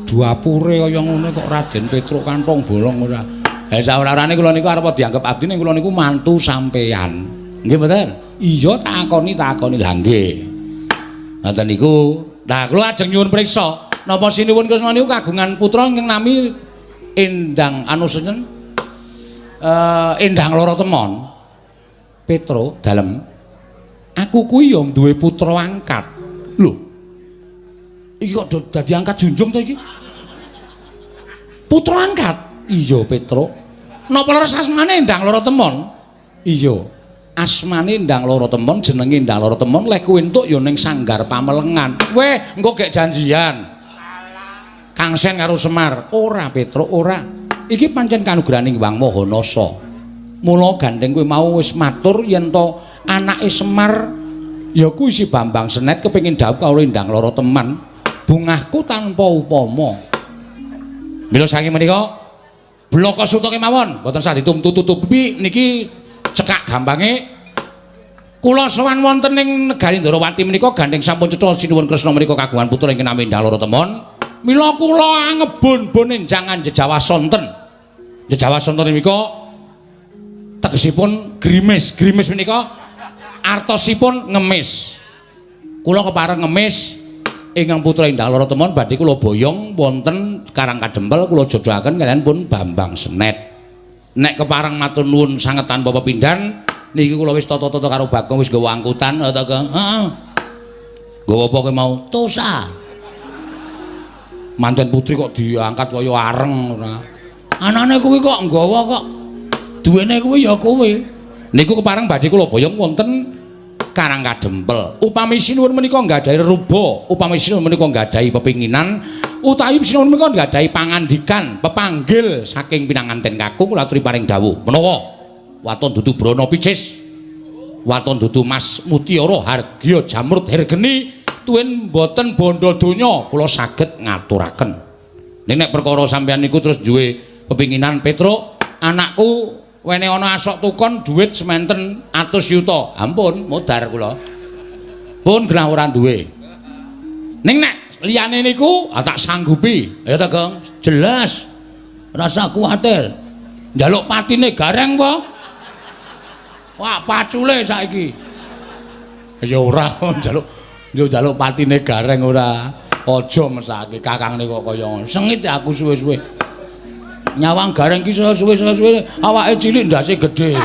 Duapure kaya ngono kok Raden Petruk Kanthong Bolong ora. Ha saora-orane kula niku arep dianggep abdi ning kula niku mantu sampeyan. Nggih mboten? Iya takoni takoni. Lah nggih. Ngoten niku. Lah kula ajeng nyuwun priksa, napa Sinuwun Kresna niku kagungan putra ingkang nami Endang anu sinten? Endang Lara Temon. Petro dalem, aku kuwi ya duwe putra angkat. Lho. Iki kok dadi angkat junjung to iki? Putra angkat? Iya, Petro. Napa leres asmane Endang Lara Temon? Iya. Asmane Endang Lara Temon, jenenge Endang Lara Temon, leh kuwi entuk ya ning sanggar Pamelengan. Weh, engko gek janjian. Kang Sen karo Semar. Ora, Petro, ora. Iki pancen kanugrahaning Hyang Maha Nasa. Mula gandeng kowe mau wis matur yen to anake Semar ya kuwi si Bambang Senet kepengin dhawuh karo Endang Lara Teman, bungahku tanpa upama. Mila saking menika blaka suta kemawon mboten sah ditumtu-tutupi niki cekak gampange kula sowan wonten ing negari Ndorowati menika gandeng sampun cetha Sinuwun Kresna menika kagungan putra ingkang nami Endang Lara Temon. Mila kula angebon-bon enjangan jejawa sonten. Jejawa sonten menika tegesipun grimis. Grimis menika artosipun ngemis. Kula kepareng ngemis ingkang putra Endang Lara Temon badhe kula boyong wonten Karang Kadempel kula jodohaken kaliyan pun Bambang Senet. Nek kepareng matur nuwun sanget tanpa pepindhan niki kula wis tata-tata karo Bagong wis nggawa angkutan ta Gong. Heeh. Nggawa apa kowe mau? Tosa. Manten putri kok diangkat kaya areng ora. Anane kuwi kok nggawa kok duwene kuwi ya kowe. Niku kepareng badhe kula boyong wonten Karang Kadempel. Upami sinuwun menika nggadahi reruba, upami sinuwun menika nggadahi pepinginan, utawi sinuwun menika nggadahi pangandikan, pepanggil saking pinanganten kakung kula aturi paring dawuh. Menawa waton dudu brana picis, waton dudu mas mutiara hargya jamrut hergeni, tuwin mboten bondo donya kula saged ngaturaken. Ning nek perkara sampeyan niku terus duwe pepinginan Petruk, anakku wene ana asok tukon dhuwit sementen atus yuta. Ampun, modar kula. Pun genah ora duwe. Ning nek liyane niku tak sanggupi. Ya ta, Gong? Jelas. Rasa kuwatir. Njaluk patine gareng apa? Wah, pacule saiki. Ya ora njaluk, yo njaluk patine gareng ora. Aja mesake kakangne kok kaya ngono. Sengit aku suwe-suwe. Nyawang gareng ki suwe-suwe awake cilik ndase gedhe.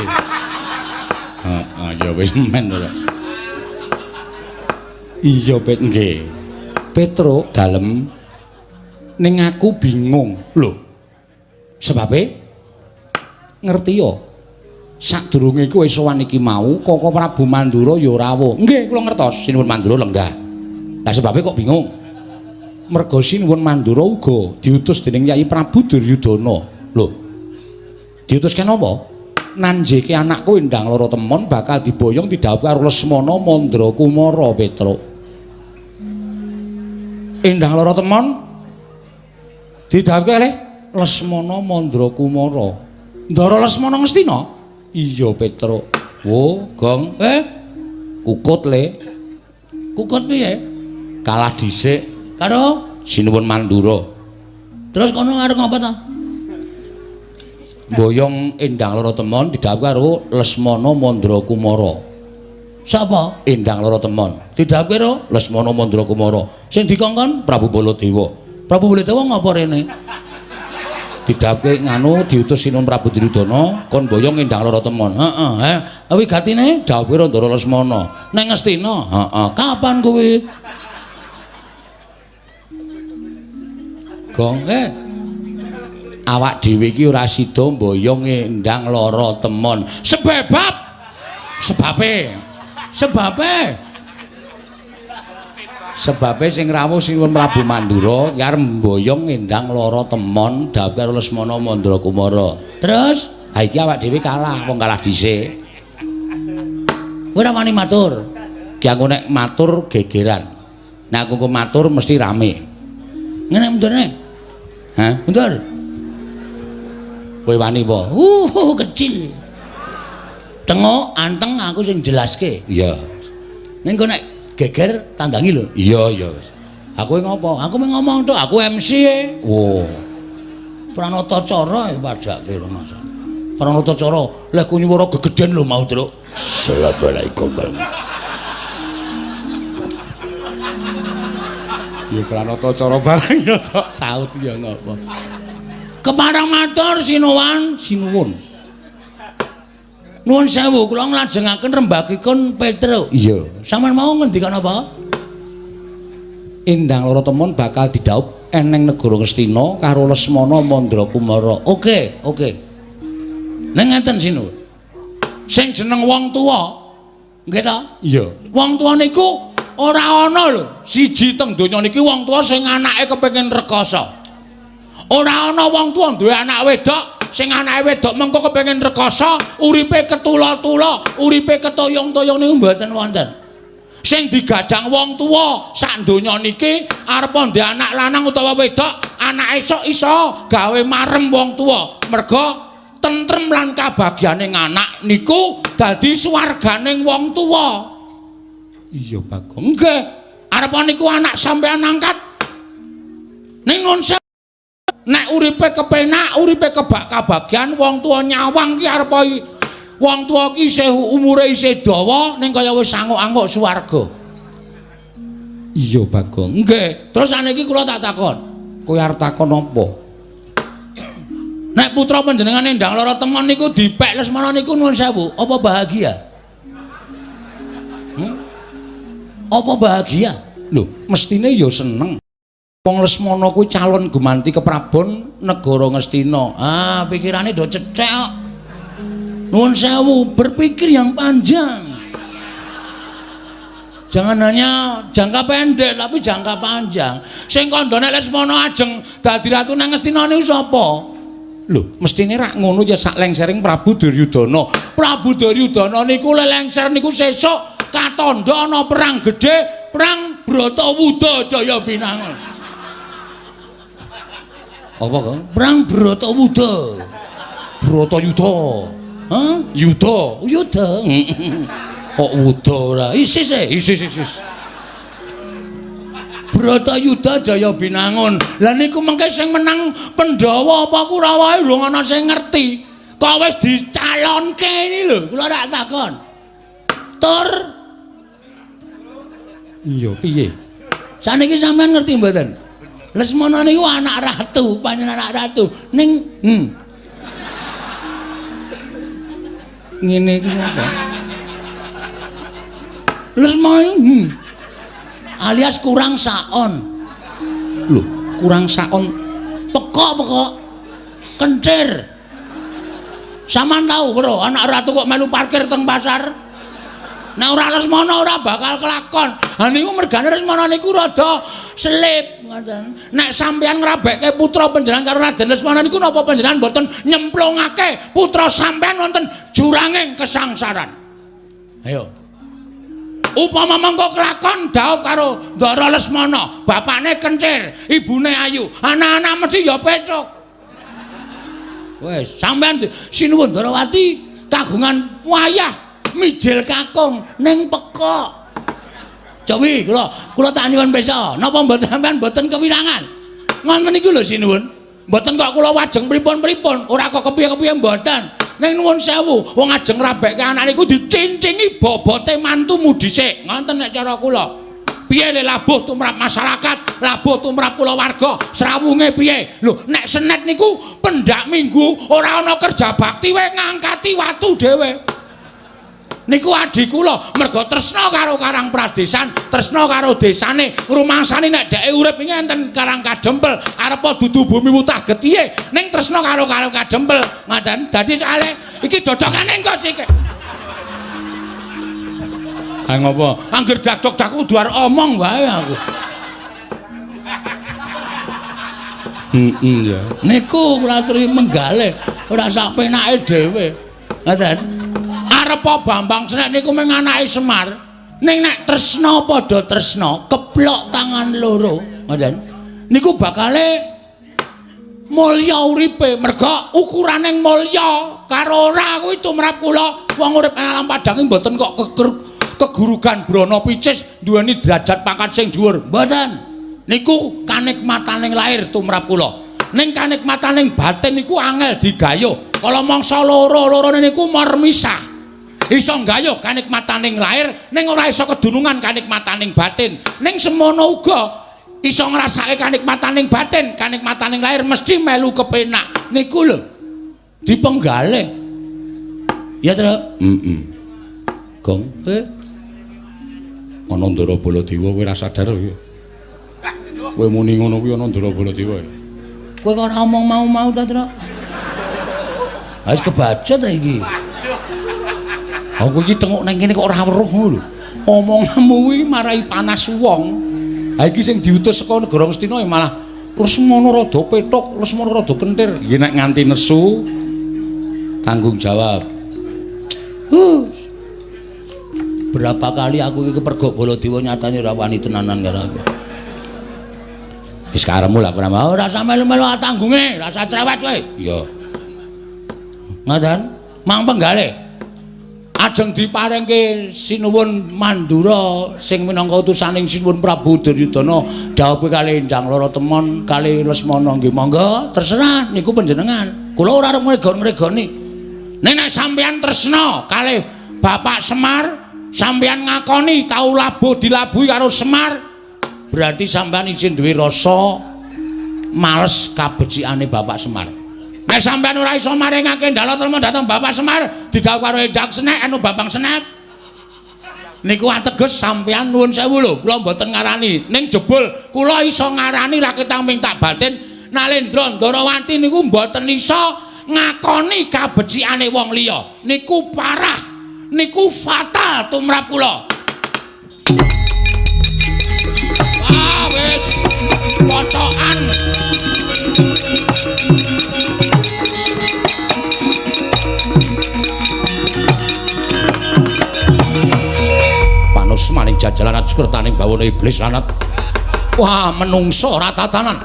Heeh, ya wis men to. Iya, Pet nggih. Petruk dalem Ning aku bingung. Lho. Sebabe ngerti ya. Sadurunge kowe sowan iki mau Koko Prabu Mandura ya rawuh. Nggih, kula ngertos Sinuwun Mandura lenggah. Lah sebabe kok bingung? Merga Sinuwun Mandura uga diutus dening Yai Prabu Duryudana. Lho. Diutus kenapa? Nanjeke anakku Endang Lara Temon bakal diboyong didhawuhi karo Lesmana Mandra Kumara Petruk. Endang Lara Temon didhawuhi kalih Lesmana Mandra Kumara. Ndara Lesmana Ngastina? Iya Petruk. Wo, Gong. Kukut le. Kukut piye? Kalah dhisik karo Sinuwun Mandura. Terus kono arep ngopo ta? Boyong Endang Lara Temon didhawuhi karo Lesmana Mandra Kumara. Sapa? Endang Lara Temon. Didhawuhi karo Lesmana Mandra Kumara. Sing dikongkon Prabu Baladewa. Prabu Baladewa ngopo rene? Didhawuhi nganu diutus Sinuwun Prabu Duryudana kon boyong Endang Lara Temon. Heeh, wigatine dawuhe Ndara Lesmana. Nang Ngastina. Heeh. Kapan kuwi? Gong, awak dhewe iki ora sida mboyong Endang Lara Temon. Sebab sebabe sebabe sebabe sing rawuh Sinuwun Prabu Mandura ki arep mboyong Endang Lara Temon dawuh karo Lesmana Mandra Kumara. Terus ha iki awak dhewe kalah, wong kalah dhisik. Kowe ora wani matur. Ki aku nek matur gegeran. Nek aku matur mesti rame. Ngene mundurne. Hah? Mundur. Kowe wani apa? Kecil. Tengok anteng aku sing jelaske. Iya. Ning kowe nek geger tandangi lho. Iya, iya. Aku ngopo? Aku mung ngomong tok, aku MC e. Wo. Pranata cara e padake lho Mas. Pranata cara leh ku nyuwara gegeden lho mau, Truk. Assalamualaikum. Ya pranata cara bareng ya tok saut ya ngopo. Kepareng matur sinuwun, sinuwun. Nuwun sewu kula nglajengaken rembagipun Petruk. Iya. Sampeyan mau ngendikan apa? Endang Lara Temon bakal didhaup eneng negara Ngastina karo Lesmana Mandra Kumara. Oke, oke. Ning ngeten sinuwun. Sing jeneng wong tuwa, nggih ta? Iya. Wong tuwa niku ora ana lho. Siji teng donya niki wong tuwa sing anake kepengin rekoso. Ora ana wong tuwa duwe anak wedok sing anake wedok mengko kepengin rekoso, uripe ketula-tula, uripe ketoyong-toyong niku mboten wonten. Sing digadang wong tuwa sak donya niki arep ndek anak lanang utawa wedok, anak esuk iso gawe marem wong tuwa. Merga tentrem lan kabagyane anak niku dadi swarganing wong tuwa. Iya, Bagong. Nggih, arep niku anak sampean angkat. Ning nun nek uripe kepenak, uripe kebak kabagyan, wong tuwa nyawang ki arep wong tuwa ki isih umure isih dawa ning kaya wis anguk-anguk swarga. Iya, Bagong. Nggih, terus saniki kula tak takon. Kowe arep takon apa? Nek putra panjenengan Endang Lara Temon niku dipek Lesmana niku nuwun sewu, apa bahagia? Apa bahagia? Lho, mestine ya seneng. Wong Lesmana kuwi calon gumanti keprabon negara Ngastina. Ah, pikirane do cethek kok. Nuwun sewu, berpikir yang panjang. Jangan hanya jangka pendek tapi jangka panjang. Sing kandhane Lesmana ajeng dadi ratu nang Ngastina niku sapa? Lho, mestine rak ngono ya sak lengsering Prabu Duryudana. Prabu Duryudana niku lelengser niku sesuk katandha ana perang gedhe, perang Bratawuda Jaya Binangun. Apa, Kang? Perang Bratawuda. Bratayuda. Hah? Yuda. Yuda. Kok wuda ora? Isis e, isis isis. Bratayuda Jaya Binangun. Lah niku mengke sing menang Pandhawa apa Kurawa durung ana sing ngerti. Kok wis dicalonke ini lho, kula rak takon. Tur. Iya, piye? Saniki sampean ngerti mboten? Lesmana niku anak ratu, panjenengan anak ratu. Ning ngene iki apa? Lesmana alias kurang saon. Lho, Kurang saon. Pekok-pekok. Kencir. Sampeyan tau bro, anak ratu kok melu parkir teng pasar. Nek ora Lesmana ora bakal kelakon. Ha niku mergane Lesmana niku rada selip ngoten. Nek sampeyan ngrabekke putra panjenengan karo Raden Lesmana niku napa panjenengan mboten nyemplungake putra sampeyan wonten juranging kesangsaran. Ayo. Upama mengko kelakon dhaup karo Ndara Lesmana, bapakne kencir, ibune ayu, anak-anak mesti ya pecuk. Wis, sampeyan sinuwun Ndarawati kagungan wayah mijil kakung ning pekok. Cowi kula tak nyuwun pirsa, napa mboten sampeyan mboten kewirangan? Ngoten niku lho sinuwun. Mboten kok kula wajeng pripun-pripun, ora kok kepiye-kepiye mboten. Ning nuwun sewu, wong ajeng ngrabekke anak niku dicincingi bobote mantumu dhisik. Ngoten nek cara kula. Piye le labuh tumrap masyarakat, labuh tumrap kulawarga, srawunge piye? Lho, nek senet niku pendak minggu ora ana kerja bakti wae ngangkati watu dhewe. Niku adi kula mergo tresna karo Karang Pradesan, tresna karo desane, rumangsane nek dheke urip iki enten Karang Kadempel, arepa dudu bumi wutah getihe, ning tresna karo Karang Kadempel. Ngoten. Dadi soalé iki dodokane engko sik. Ha ngopo? Angger dakdok-dak kudu arep omong wae aku. Heeh ya. Niku kula aturi menggalih, ora sak penake dhewe. Ngoten. Arepa Bambang Senek niku mung anake Semar. Ning nek tresna padha tresna, keplok tangan loro, ngoten. Niku bakale mulya uripe, merga ukurane mulya karo ora kuwi tumrap kula. Wong urip nang alam padang mboten kok kegurugan brana picis duweni derajat pangkat sing dhuwur. Mboten. Niku kanikmataning lair tumrap kula. Ning kanikmataning batin niku angel digayuh. Kala mangsa loro-lorone niku mormisah. Iso nggayuh kanikmataning lair ning ora iso kedunungan kanikmataning batin. Ning semono uga iso ngrasake kanikmataning batin, kanikmataning lahir mesti melu kepenak. Niku lho dipenggalih. Ya, Tru? Heeh. Gong, ana Ndara Baladewa kowe ora sadar kowe. Kowe muni ngono kuwi ana Ndara Baladewa. Kowe kok ora omong mau-mau ta, Tru? Wis kebaca ta iki. Aku iki tengok nang kene kok ora weruh ngono lho. Omonganmu kuwi marai panas wong. Ha iki sing diutus saka negara Ngastina ya malah Lesmana rada pethuk, Lesmana rada kentir. Iki nek nganti nesu tanggung jawab. Berapa kali aku iki kepergok Baladewa nyatane ora wani tenanan karo aku. Wis karepmu lah ora mau. Ora usah melu-melu tanggunge, ora usah cerewet kowe. Iya. Ngoten, mang penggalih. Ajeng diparingke Sinuwun Mandura sing minangka utusaning Sinuwun Prabu Duryudana dhawuhe kalih Endang Lara Temon kalih Lesmana nggih monggo terserah niku panjenengan. Kula ora arep ngregon-ngregoni. Nek nek sampeyan tresna kalih Bapak Semar, sampeyan ngakoni tau labuh dilabuhi karo Semar, berarti sampeyan isin duwe rasa males kabecikane Bapak Semar. Nek sampeyan ora iso maringake ndala trema dhateng Bapak Semar, didhawuh karo Endang Senek anu Bambang Senek. Niku ateges sampeyan nuwun sewu lho, kula mboten ngarani. Ning jebul kula iso ngarani raketang ming tak batin Nalendra Ndarawati niku mboten iso ngakoni kabecikane wong liya. Niku parah, niku fatal tumrap kula. Wah, wis pocokan. Maning jajalan atskertaning bawana iblis lanat. Wah, menungso ora tatanan.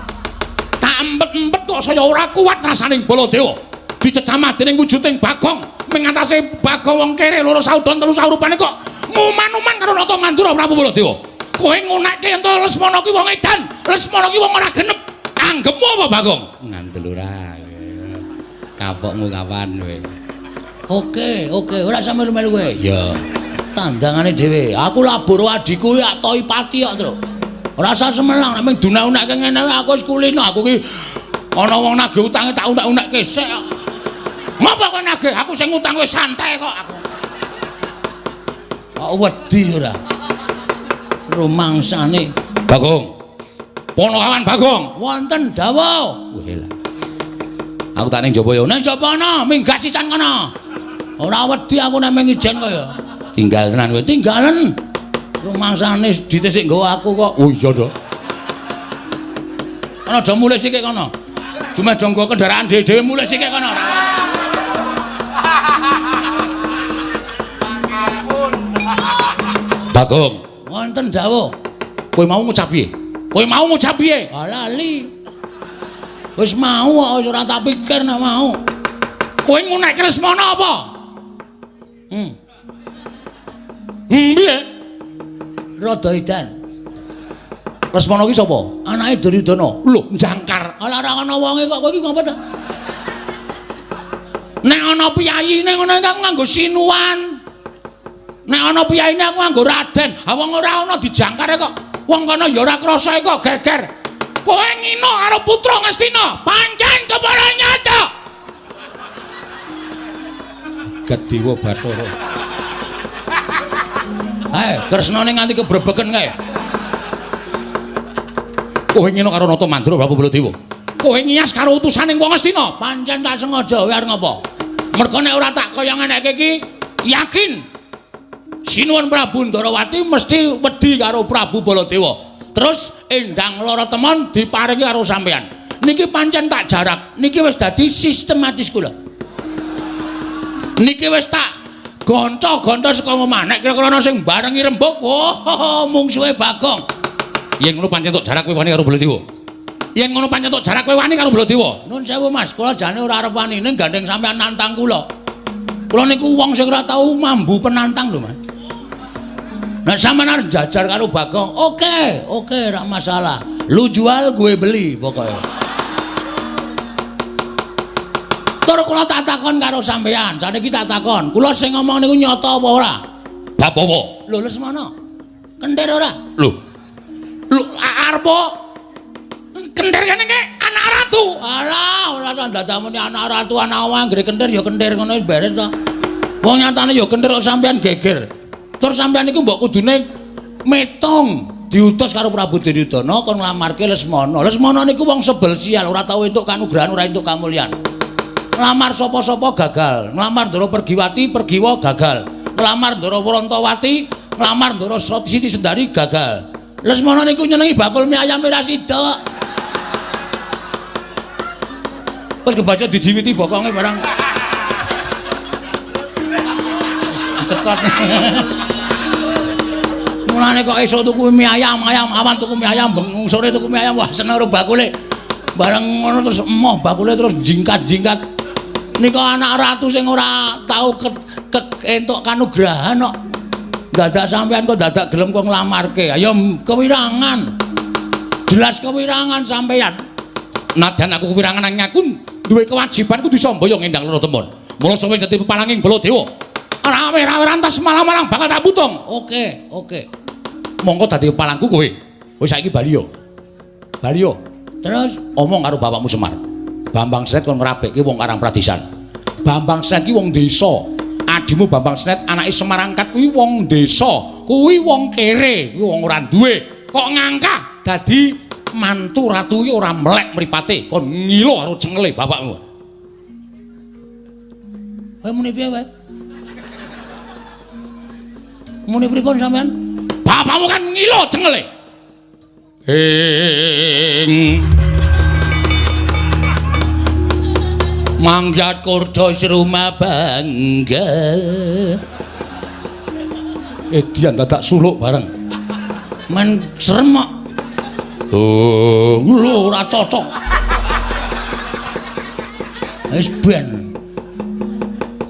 Tak empet-empet kok saya ora kuat rasaning Baladewa. Dicecamah dening wujuding Bagong, mengatasi Bagong wong kere loro saudon telu saurupane kok nguman-uman karo Nata Mandura Prabu Baladewa. Kowe ngunekke ento Lesmana ki wong edan, Lesmana ki wong ora genep. Anggepmu apa Bagong? Ngandel ora. Kapokmu kapan kowe? Oke, oke, ora usah melu-melu kowe. Iya. Tandangane dhewe. Aku labur adhiku ya toi pati kok, Tru. Ora usah semelang nek mung dunak-unakke ngene aku wis kulino. Aku ki ana wong nagih utange tak unak-unakke sik kok. Ngopo kowe nagih? Aku sing ngutang wis santai kok aku. Kok wedi ora? Rumangsane. Bagong. Ponokawan Bagong. Wonten dawuh. Wah lah. Aku tak ning jaba ya. Ning jaba ana, minggat sisan kono. Ora wedi aku nek mung ijen kaya. Tinggal tenan kowe. Tinggalen. Rumangsane dite sik nggawa aku kok. Oh iya to. Ana do mulih sikik kono. Dumeh do nggo kendaraan dhewe-dhewe mulih sikik kono. Bagong. Wonten dawuh. Kowe mau ngucap piye? Kowe mau ngucap piye? Ah lali. Wis mau kok wis ora tak pikir nek mau. Kowe ngunekke Lesmana apa? Piye? Rada edan. Lesmana ki sapa? Anake Duryudana. Lho, jangkar. Ala ora ana wonge kok kowe iki ngopo ta? Nek ana piyayine ngono aku nganggo sinuwan. Nek ana piyayine aku nganggo raden. Ha wong ora ana dijangkar kok. Wong kono ya ora krasa kok geger. Kowe ngino karo putra Ngastina, pancen kepara nyata. Jagat Dewa Bathara. Ae, Kresnane nganti kebrebeken kae. Kowe ngino karo Nata Mandra Prabu Baladewa. Kowe ngiyas karo utusaning wong Ngastina, pancen tak sengaja kowe arep ngopo? Mergo nek ora tak kaya ngeneke iki, yakin Sinuwun Prabu Ndarawati mesti wedi karo Prabu Baladewa. Terus Endang Lara Temon diparingi karo sampean. Niki pancen tak jarak, niki wis dadi sistematis kula. Niki wis tak gonco-gonco saka omah. Nek kira-kira ana sing barengi rembug, oh mungsuhe Bagong. Yen ngono pancen tok jarak kowe wani karo Baladewa. Yen ngono pancen tok jarak kowe wani karo Baladewa. Nun sewu Mas, kula jane ora arep wani ning gandeng sampean nantang kula. Kula niku wong sing ora tau mambu penantang lho, Mas. Nek sampean arep jajar karo Bagong, oke, oke, ora masalah. Lu jual, gue beli pokoknya. Tur kula tak takon karo sampean, saniki tak takon. Kula sing ngomong niku nyata apa ora? Bab apa? Lho Lesmana. Kentir ora? Lho. Lho arep kentir kene iki anak ratu. Alah, ora tak ndadamuni anak ratu, anak wong anggere kentir ya kentir ngono wis beres to. Wong nyatane ya kentir kok sampean geger. Tur sampean niku mbok kudune metung diutus karo Prabu Duryudana kon nglamarke Lesmana. Lesmana niku wong sebel sial, ora tau entuk kanugrahan, ora entuk kamulyan. Nglamar sapa-sapa gagal, nglamar Ndara Pergiwati, Pergiwa gagal. Nglamar Ndara Wrantawati, nglamar Ndara Siti Sendari gagal. Lesmana niku nyenengi bakul mie ayam ora sida. Terus kebaca dijiwiti bokonge barang. Cetot. Mulane kok esuk tuku mie ayam, ayam awan tuku mie ayam, bengi sore tuku mie ayam, wah seneng karo bakule. Bareng ngono terus emoh bakule terus jingkat-jingkat. Nika anak ratu sing ora tau entuk kanugrahan kok. Dadak sampean kok dadak gelem kok nglamarke. Ayo kewirangan. Jelas kewirangan sampean. Nadyan aku kewirangan nanging aku duwe kewajiban kudu samboyong Endang Lara Temon. Mula sawe dadi peparanging Baladewa. Rawe-rawe rantas malang-malang bakal tak putung. Oke, oke. Monggo dadi pepalangku kowe. Wis saiki bali yo. Bali yo. Terus omong karo bapakmu Semar. Bambang Sret kon ngrabekke wong Karang Pradisan. Bambang Sret ki wong desa. Adimu Bambang Sret anake Semar angkat kuwi wong desa, kuwi wong kere, kuwi wong ora duwe. Kok ngangkah dadi mantu ratu ki ora melek mripate, kon ngilo karo cengele bapakmu. Kowe muni piye wae? Muni pripun sampean? Bapakmu kan ngilo cengele. Ing Mangyat kurdos rumah bangga. Edian dadak suluk bareng. Men serem kok. Oh, lho ora cocok. Wis ben.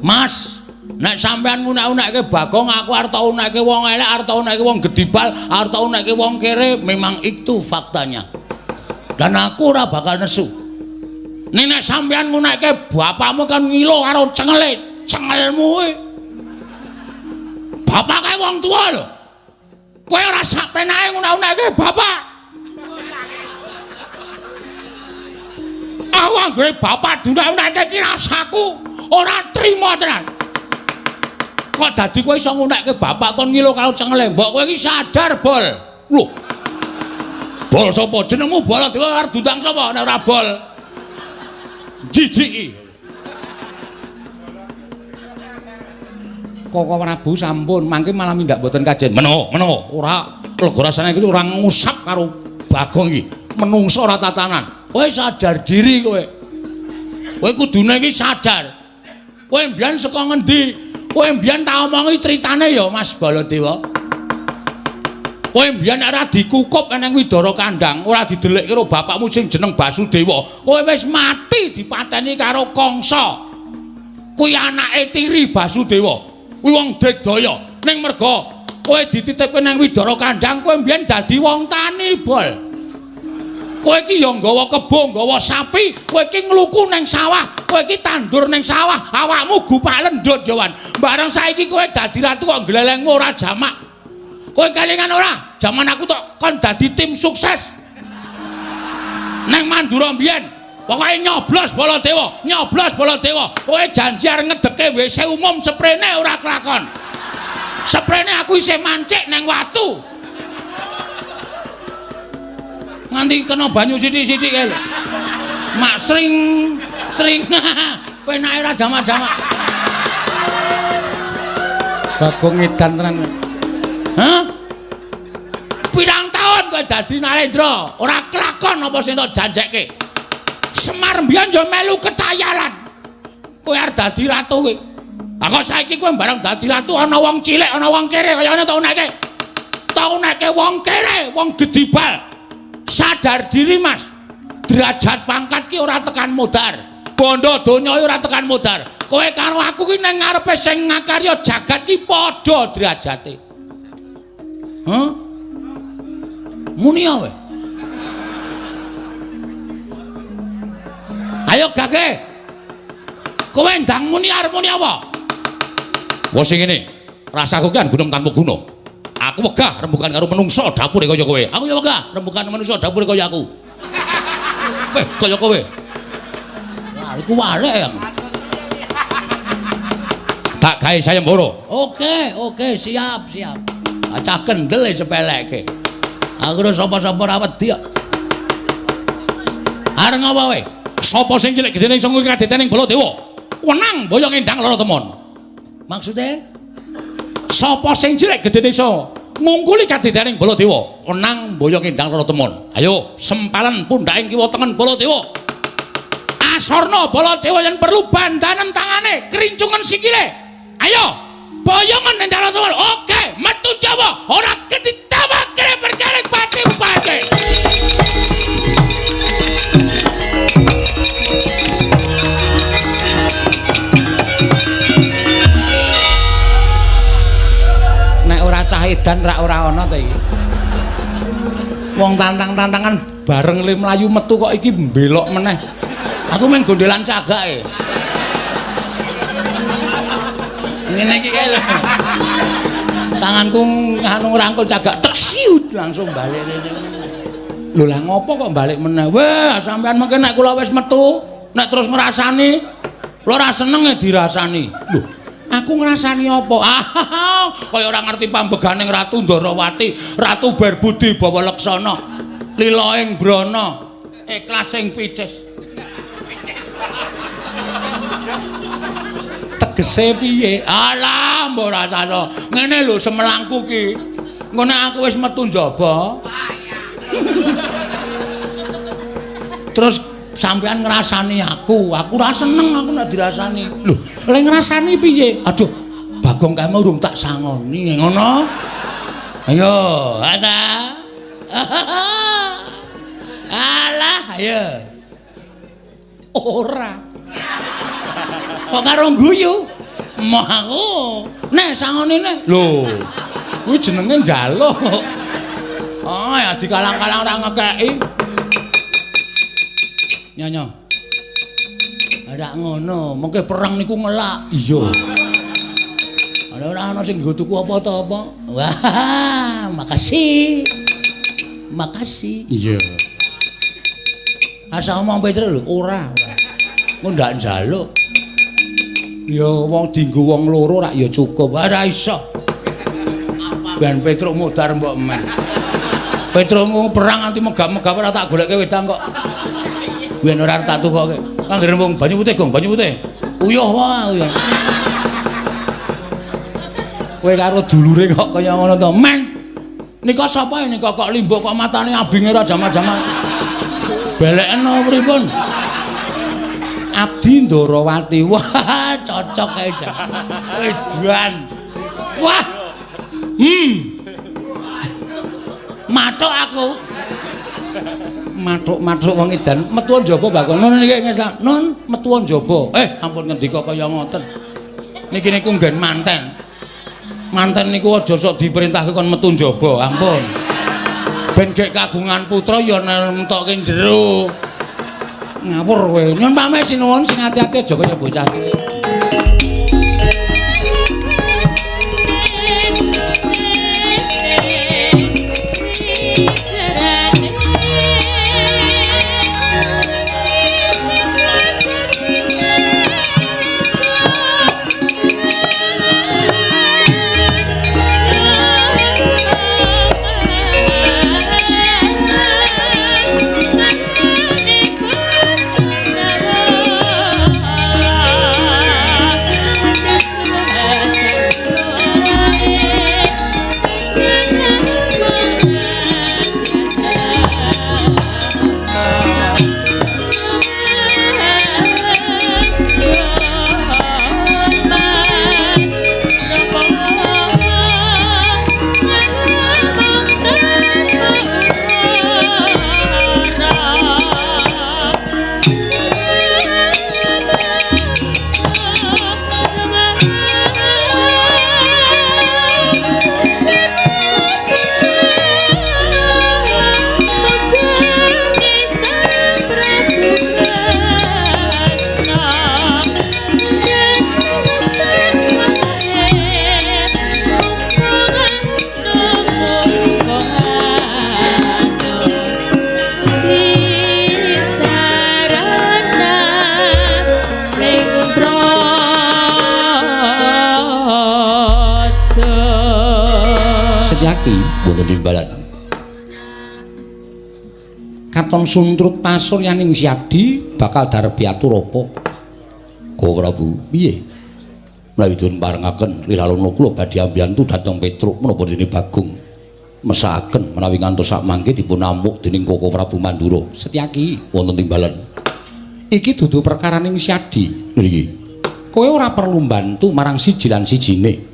Mas, nek sampean ngunek-unekke Bagong, aku arep tau unekke wong elek, arep tau unekke wong gedibal, arep tau unekke wong kere, memang itu faktanya. Dan aku ora bakal nesu. Nek nek sampean ngunekke bapakmu kan ngilo karo cengele, cengelmu kuwi. Bapak kae wong tuwa lho. Kowe ora sak penake ngunek-unekke bapak. Aku anggere bapak dunek-unekke iki rasaku ora trima tenan. Kok dadi kowe iso ngunekke bapak kon ngilo karo cengele? Mbok kowe iki sadar, Bol. Lho. Bol sapa? Jenengmu Baladewa arep diundang sapa nek ora bol? Jijiki. Koko Prabu sampun mangke malah mindak mboten kajen. Meno, meno, ora lega rasane iki ora ngusap karo Bagong iki. Menungso ora tatanan. Kowe sadar diri kowe. Kowe kudune iki sadar. Kowe mbiyen saka ngendi? Kowe mbiyen tak omongi critane ya Mas Baladewa. Kowe mbiyen ora dikukup nang Widara Kandang, ora didelikke karo bapakmu sing jeneng Basudewa. Kowe wis mati dipateni karo Kangsa. Kuwi anake tiri Basudewa. Kuwi wong digdaya. Ning merga kowe dititipke nang Widara Kandang, kowe mbiyen dadi wong tani, Bol. Kowe iki ya nggawa kebo, nggawa sapi, kowe iki ngluku nang sawah, kowe iki tandur nang sawah, awakmu gupak lendut Jawan. Bareng saiki kowe dadi ratu kok glelengmu ora jamak. Kowe kelingan ora? Jaman aku tok kon dadi tim sukses. Nang Mandura mbiyen, pokoke nyoblos Baladewa, nyoblos Baladewa. Kowe janji arep ngedeke WC umum seprene ora kelakon. Seprene aku isih mancik nang watu. Nganti kena banyu sithik-sithik kae lho. Mak sring sring penake ora jamak-jamak. Bagong edan tenan. Hah? Pirang taun kowe dadi Narendra, ora kelakon apa sing tok janjekke. Semar mbiyen yo melu ketayalan. Kowe arep dadi ratu kowe. Lah kok saiki kowe bareng dadi ratu ana wong cilik, ana wong kere kaya ngene tok uneke. Tok uneke wong kere, wong gedibal. Sadar diri Mas, derajat pangkat ki ora tekan modar, bondo donya ora tekan modar. Kowe karo aku ki nang ngarepe sing ngakarya jagat ki padha derajate. Hah? Muni kowe. Ayo gage. Kowe ndang muni arep muni apa? Wes sing ngene, rasaku ki gunung tanpa guna. Aku wegah rembugan karo menungso dapure kaya kowe. Aku ya wegah rembugan menungso dapure kaya aku. Weh, kaya kowe. Wah, iku walek ya. Tak gawe sayembara. Oke, oke, siap, siap. Cah kendel e sepeleke. Aku ora sapa-sapa ora wedi kok. Arep ngapa kowe? Sapa sing cilik gedene iso ngungkul kadeten ing Baladewa? Wenang boyong endang lara temon. Maksude? Sapa sing cilik gedene iso ngungkuli kadedaning Baladewa? Wenang boyong endang lara temon. Ayo sempalan pundhaking kiwa tengen Baladewa. Asorna Baladewa yen perlu bandanen tangane, krincungen sikile. Ayo, boyongan endang lara temon. Oke, metu Jawa, ora ketitawa kere perkara pati-pati. Cah edan rak ora ana to iki. Wong tantang-tantangan bareng le mlayu metu kok iki mbelok meneh. Aku main gondelan cagake. Ngene iki kae lho. Tanganku nganu ngrangkul cagak tek siut langsung balik rene. Lho lah ngopo kok balik meneh? Weh, sampean mengke nek kula wis metu, nek terus ngrasani, kula ora seneng e dirasani. Lho, aku ngrasani apa? Ah, kaya ora ngerti pambeganing Ratu Ndorowati, Ratu Berbudi Bawa Leksana, lila ing brana, ikhlas ing picis. Tegese piye? Alah, mbok rasane. Ngene lho semelangku ki. Engko nek aku wis metu njaba. Terus sampean ngrasani aku, aku ora seneng aku nek dirasani. Lho, lek ngrasani piye? Aduh, Bagong kae urung tak sangoni, ngono. Ayo, ada. Alah, ayo. Ora. Kok karo guyu? Moh aku. Nek sangoni nek. Lho, kuwi jenenge njaluk. Oh, ya dikalang-kalang ora ngekeki. Nyonya. Ora ngono, mengke perang niku ngelak. Iya. Ana ora ana sing nggo tuku apa ta apa. Wah, makasih. Makasih. Iya. Asa omong Petro lho, ora. Engko ndak njaluk. Ya wong dienggo wong loro rak ya cukup. Ora iso. Ben Petruk mudhar mbok men. Petruk perang nganti megap-megap ora tak goleke wedang kok. Biyen ora tak tukoke. Anggere wong banyu putih, Gong, banyu putih. Uyuh wae, uyuh. Kowe karo dulure kok kaya ngono to, Men. Nika sapa nika kok limbuk kok matane abinge ora jaman-jaman. Beleken pripun? Abdi Ndorowati. Wah, cocok kae jan. Wedan. Wah. Mathuk aku. Mathuk-mathuk wong edan metu njaba Bagong. Nun niki ngeslah. Nun metu njaba. Ampun ngendika kaya ngoten. Niki niku nggen manten. Manten niku aja sok diperintahke kon metu njaba, ampun. Ben gek kagungan putra ya nentokke jero. Ngawur kowe. Nyun pamit sinuwun sing ati-ati aja kaya bocah cilik. Setyaki wonten timbalan. Katon suntrut pasuryaning Syadi bakal darbi atur apa? Ko Prabu, piye? Menawi dipun parengaken lilalana kula badhe ambiyantu dhateng Petruk menapa dene Bagong mesakaken menawi ngantos sak mangke dipun amuk dening Koko Prabu Mandura. Setyaki wonten timbalan. Iki dudu perkaraning Syadi. Nggih. Kowe ora perlu mbantu marang siji lan sijine.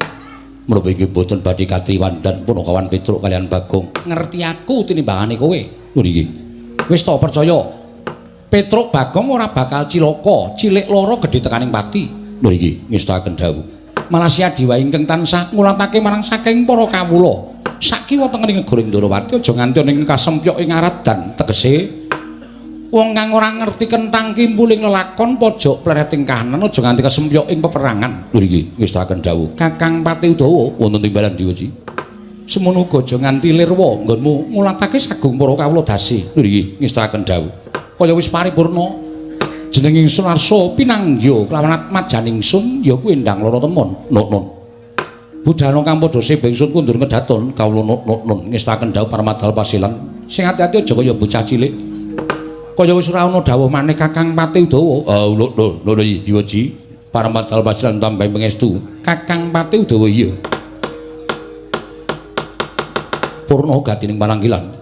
Menapa inggih boten badhe katriwandan punakawan Petruk kalian Bagong. Ngerti aku tinimbangane kowe. Nggih. Wis to percaya. Petruk Bagong ora bakal cilaka, cilik lara gedhe tekaning pati. Lho iki ngestakaken dawuh. Malah Syadi wae ingkang tansah ngulatake marang saking para kawula. Sakiwa tengening negara Ndorowati aja nganti ana ing kasempyok ing aradan tegese wong kang ora ngerti kentang kimpuling lelakon pojok plereting kahanan aja nganti kesempyok ing peperangan. Lho iki ngestakaken dawuh. Kakang Pati Udawa wonten timbalan diweji. Semono uga aja nganti lirwa nggonmu ngulatake sagung para kawula dasi. Lho iki ngestakaken dawuh. Kaya wis paripurna jeneng ingsun arsa pinangya kelawan atmajaning ingsun ya kuwi endang lara temon. Nun. Budhana kang padha sebeng ingsun kundur kedaton kawula nun ngestakaken dawuh parmadal pasilan. Sing ati-ati aja kaya bocah cilik. Kaya wis ora ana dawuh maneh Kakang Pati Udawa. Lho lho lho diweji parmadal pasilan tambahi pangestu. Kakang Pati Udawa iya. Purna gatining pananggilan.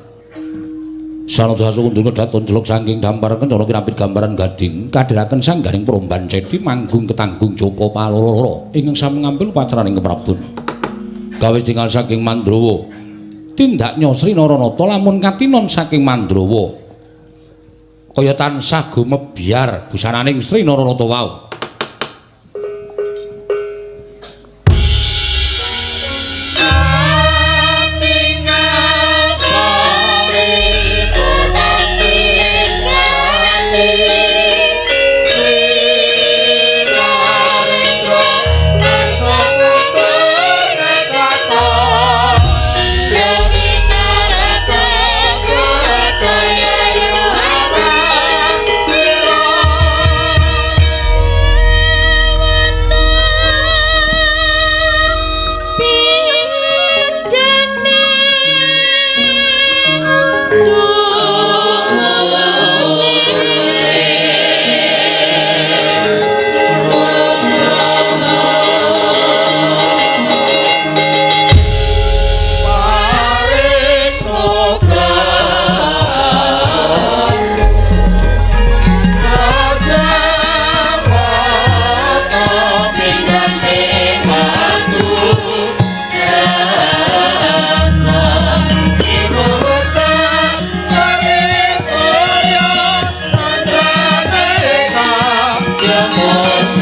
Sanadha kundur kedaton jeluk saking dampar kencana kinapit gambaran gading kadhiraken sanggaring promban cedi manggung ketanggung Joko Paloro ingkang sami ngambil paceraning Keprabon. Gawe tinggal saking Mandrawa. Tindak Sri Naranata lamun katinon saking Mandrawa. Kaya tansah gumebyar busananing Sri Naranata wau.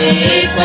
Iku.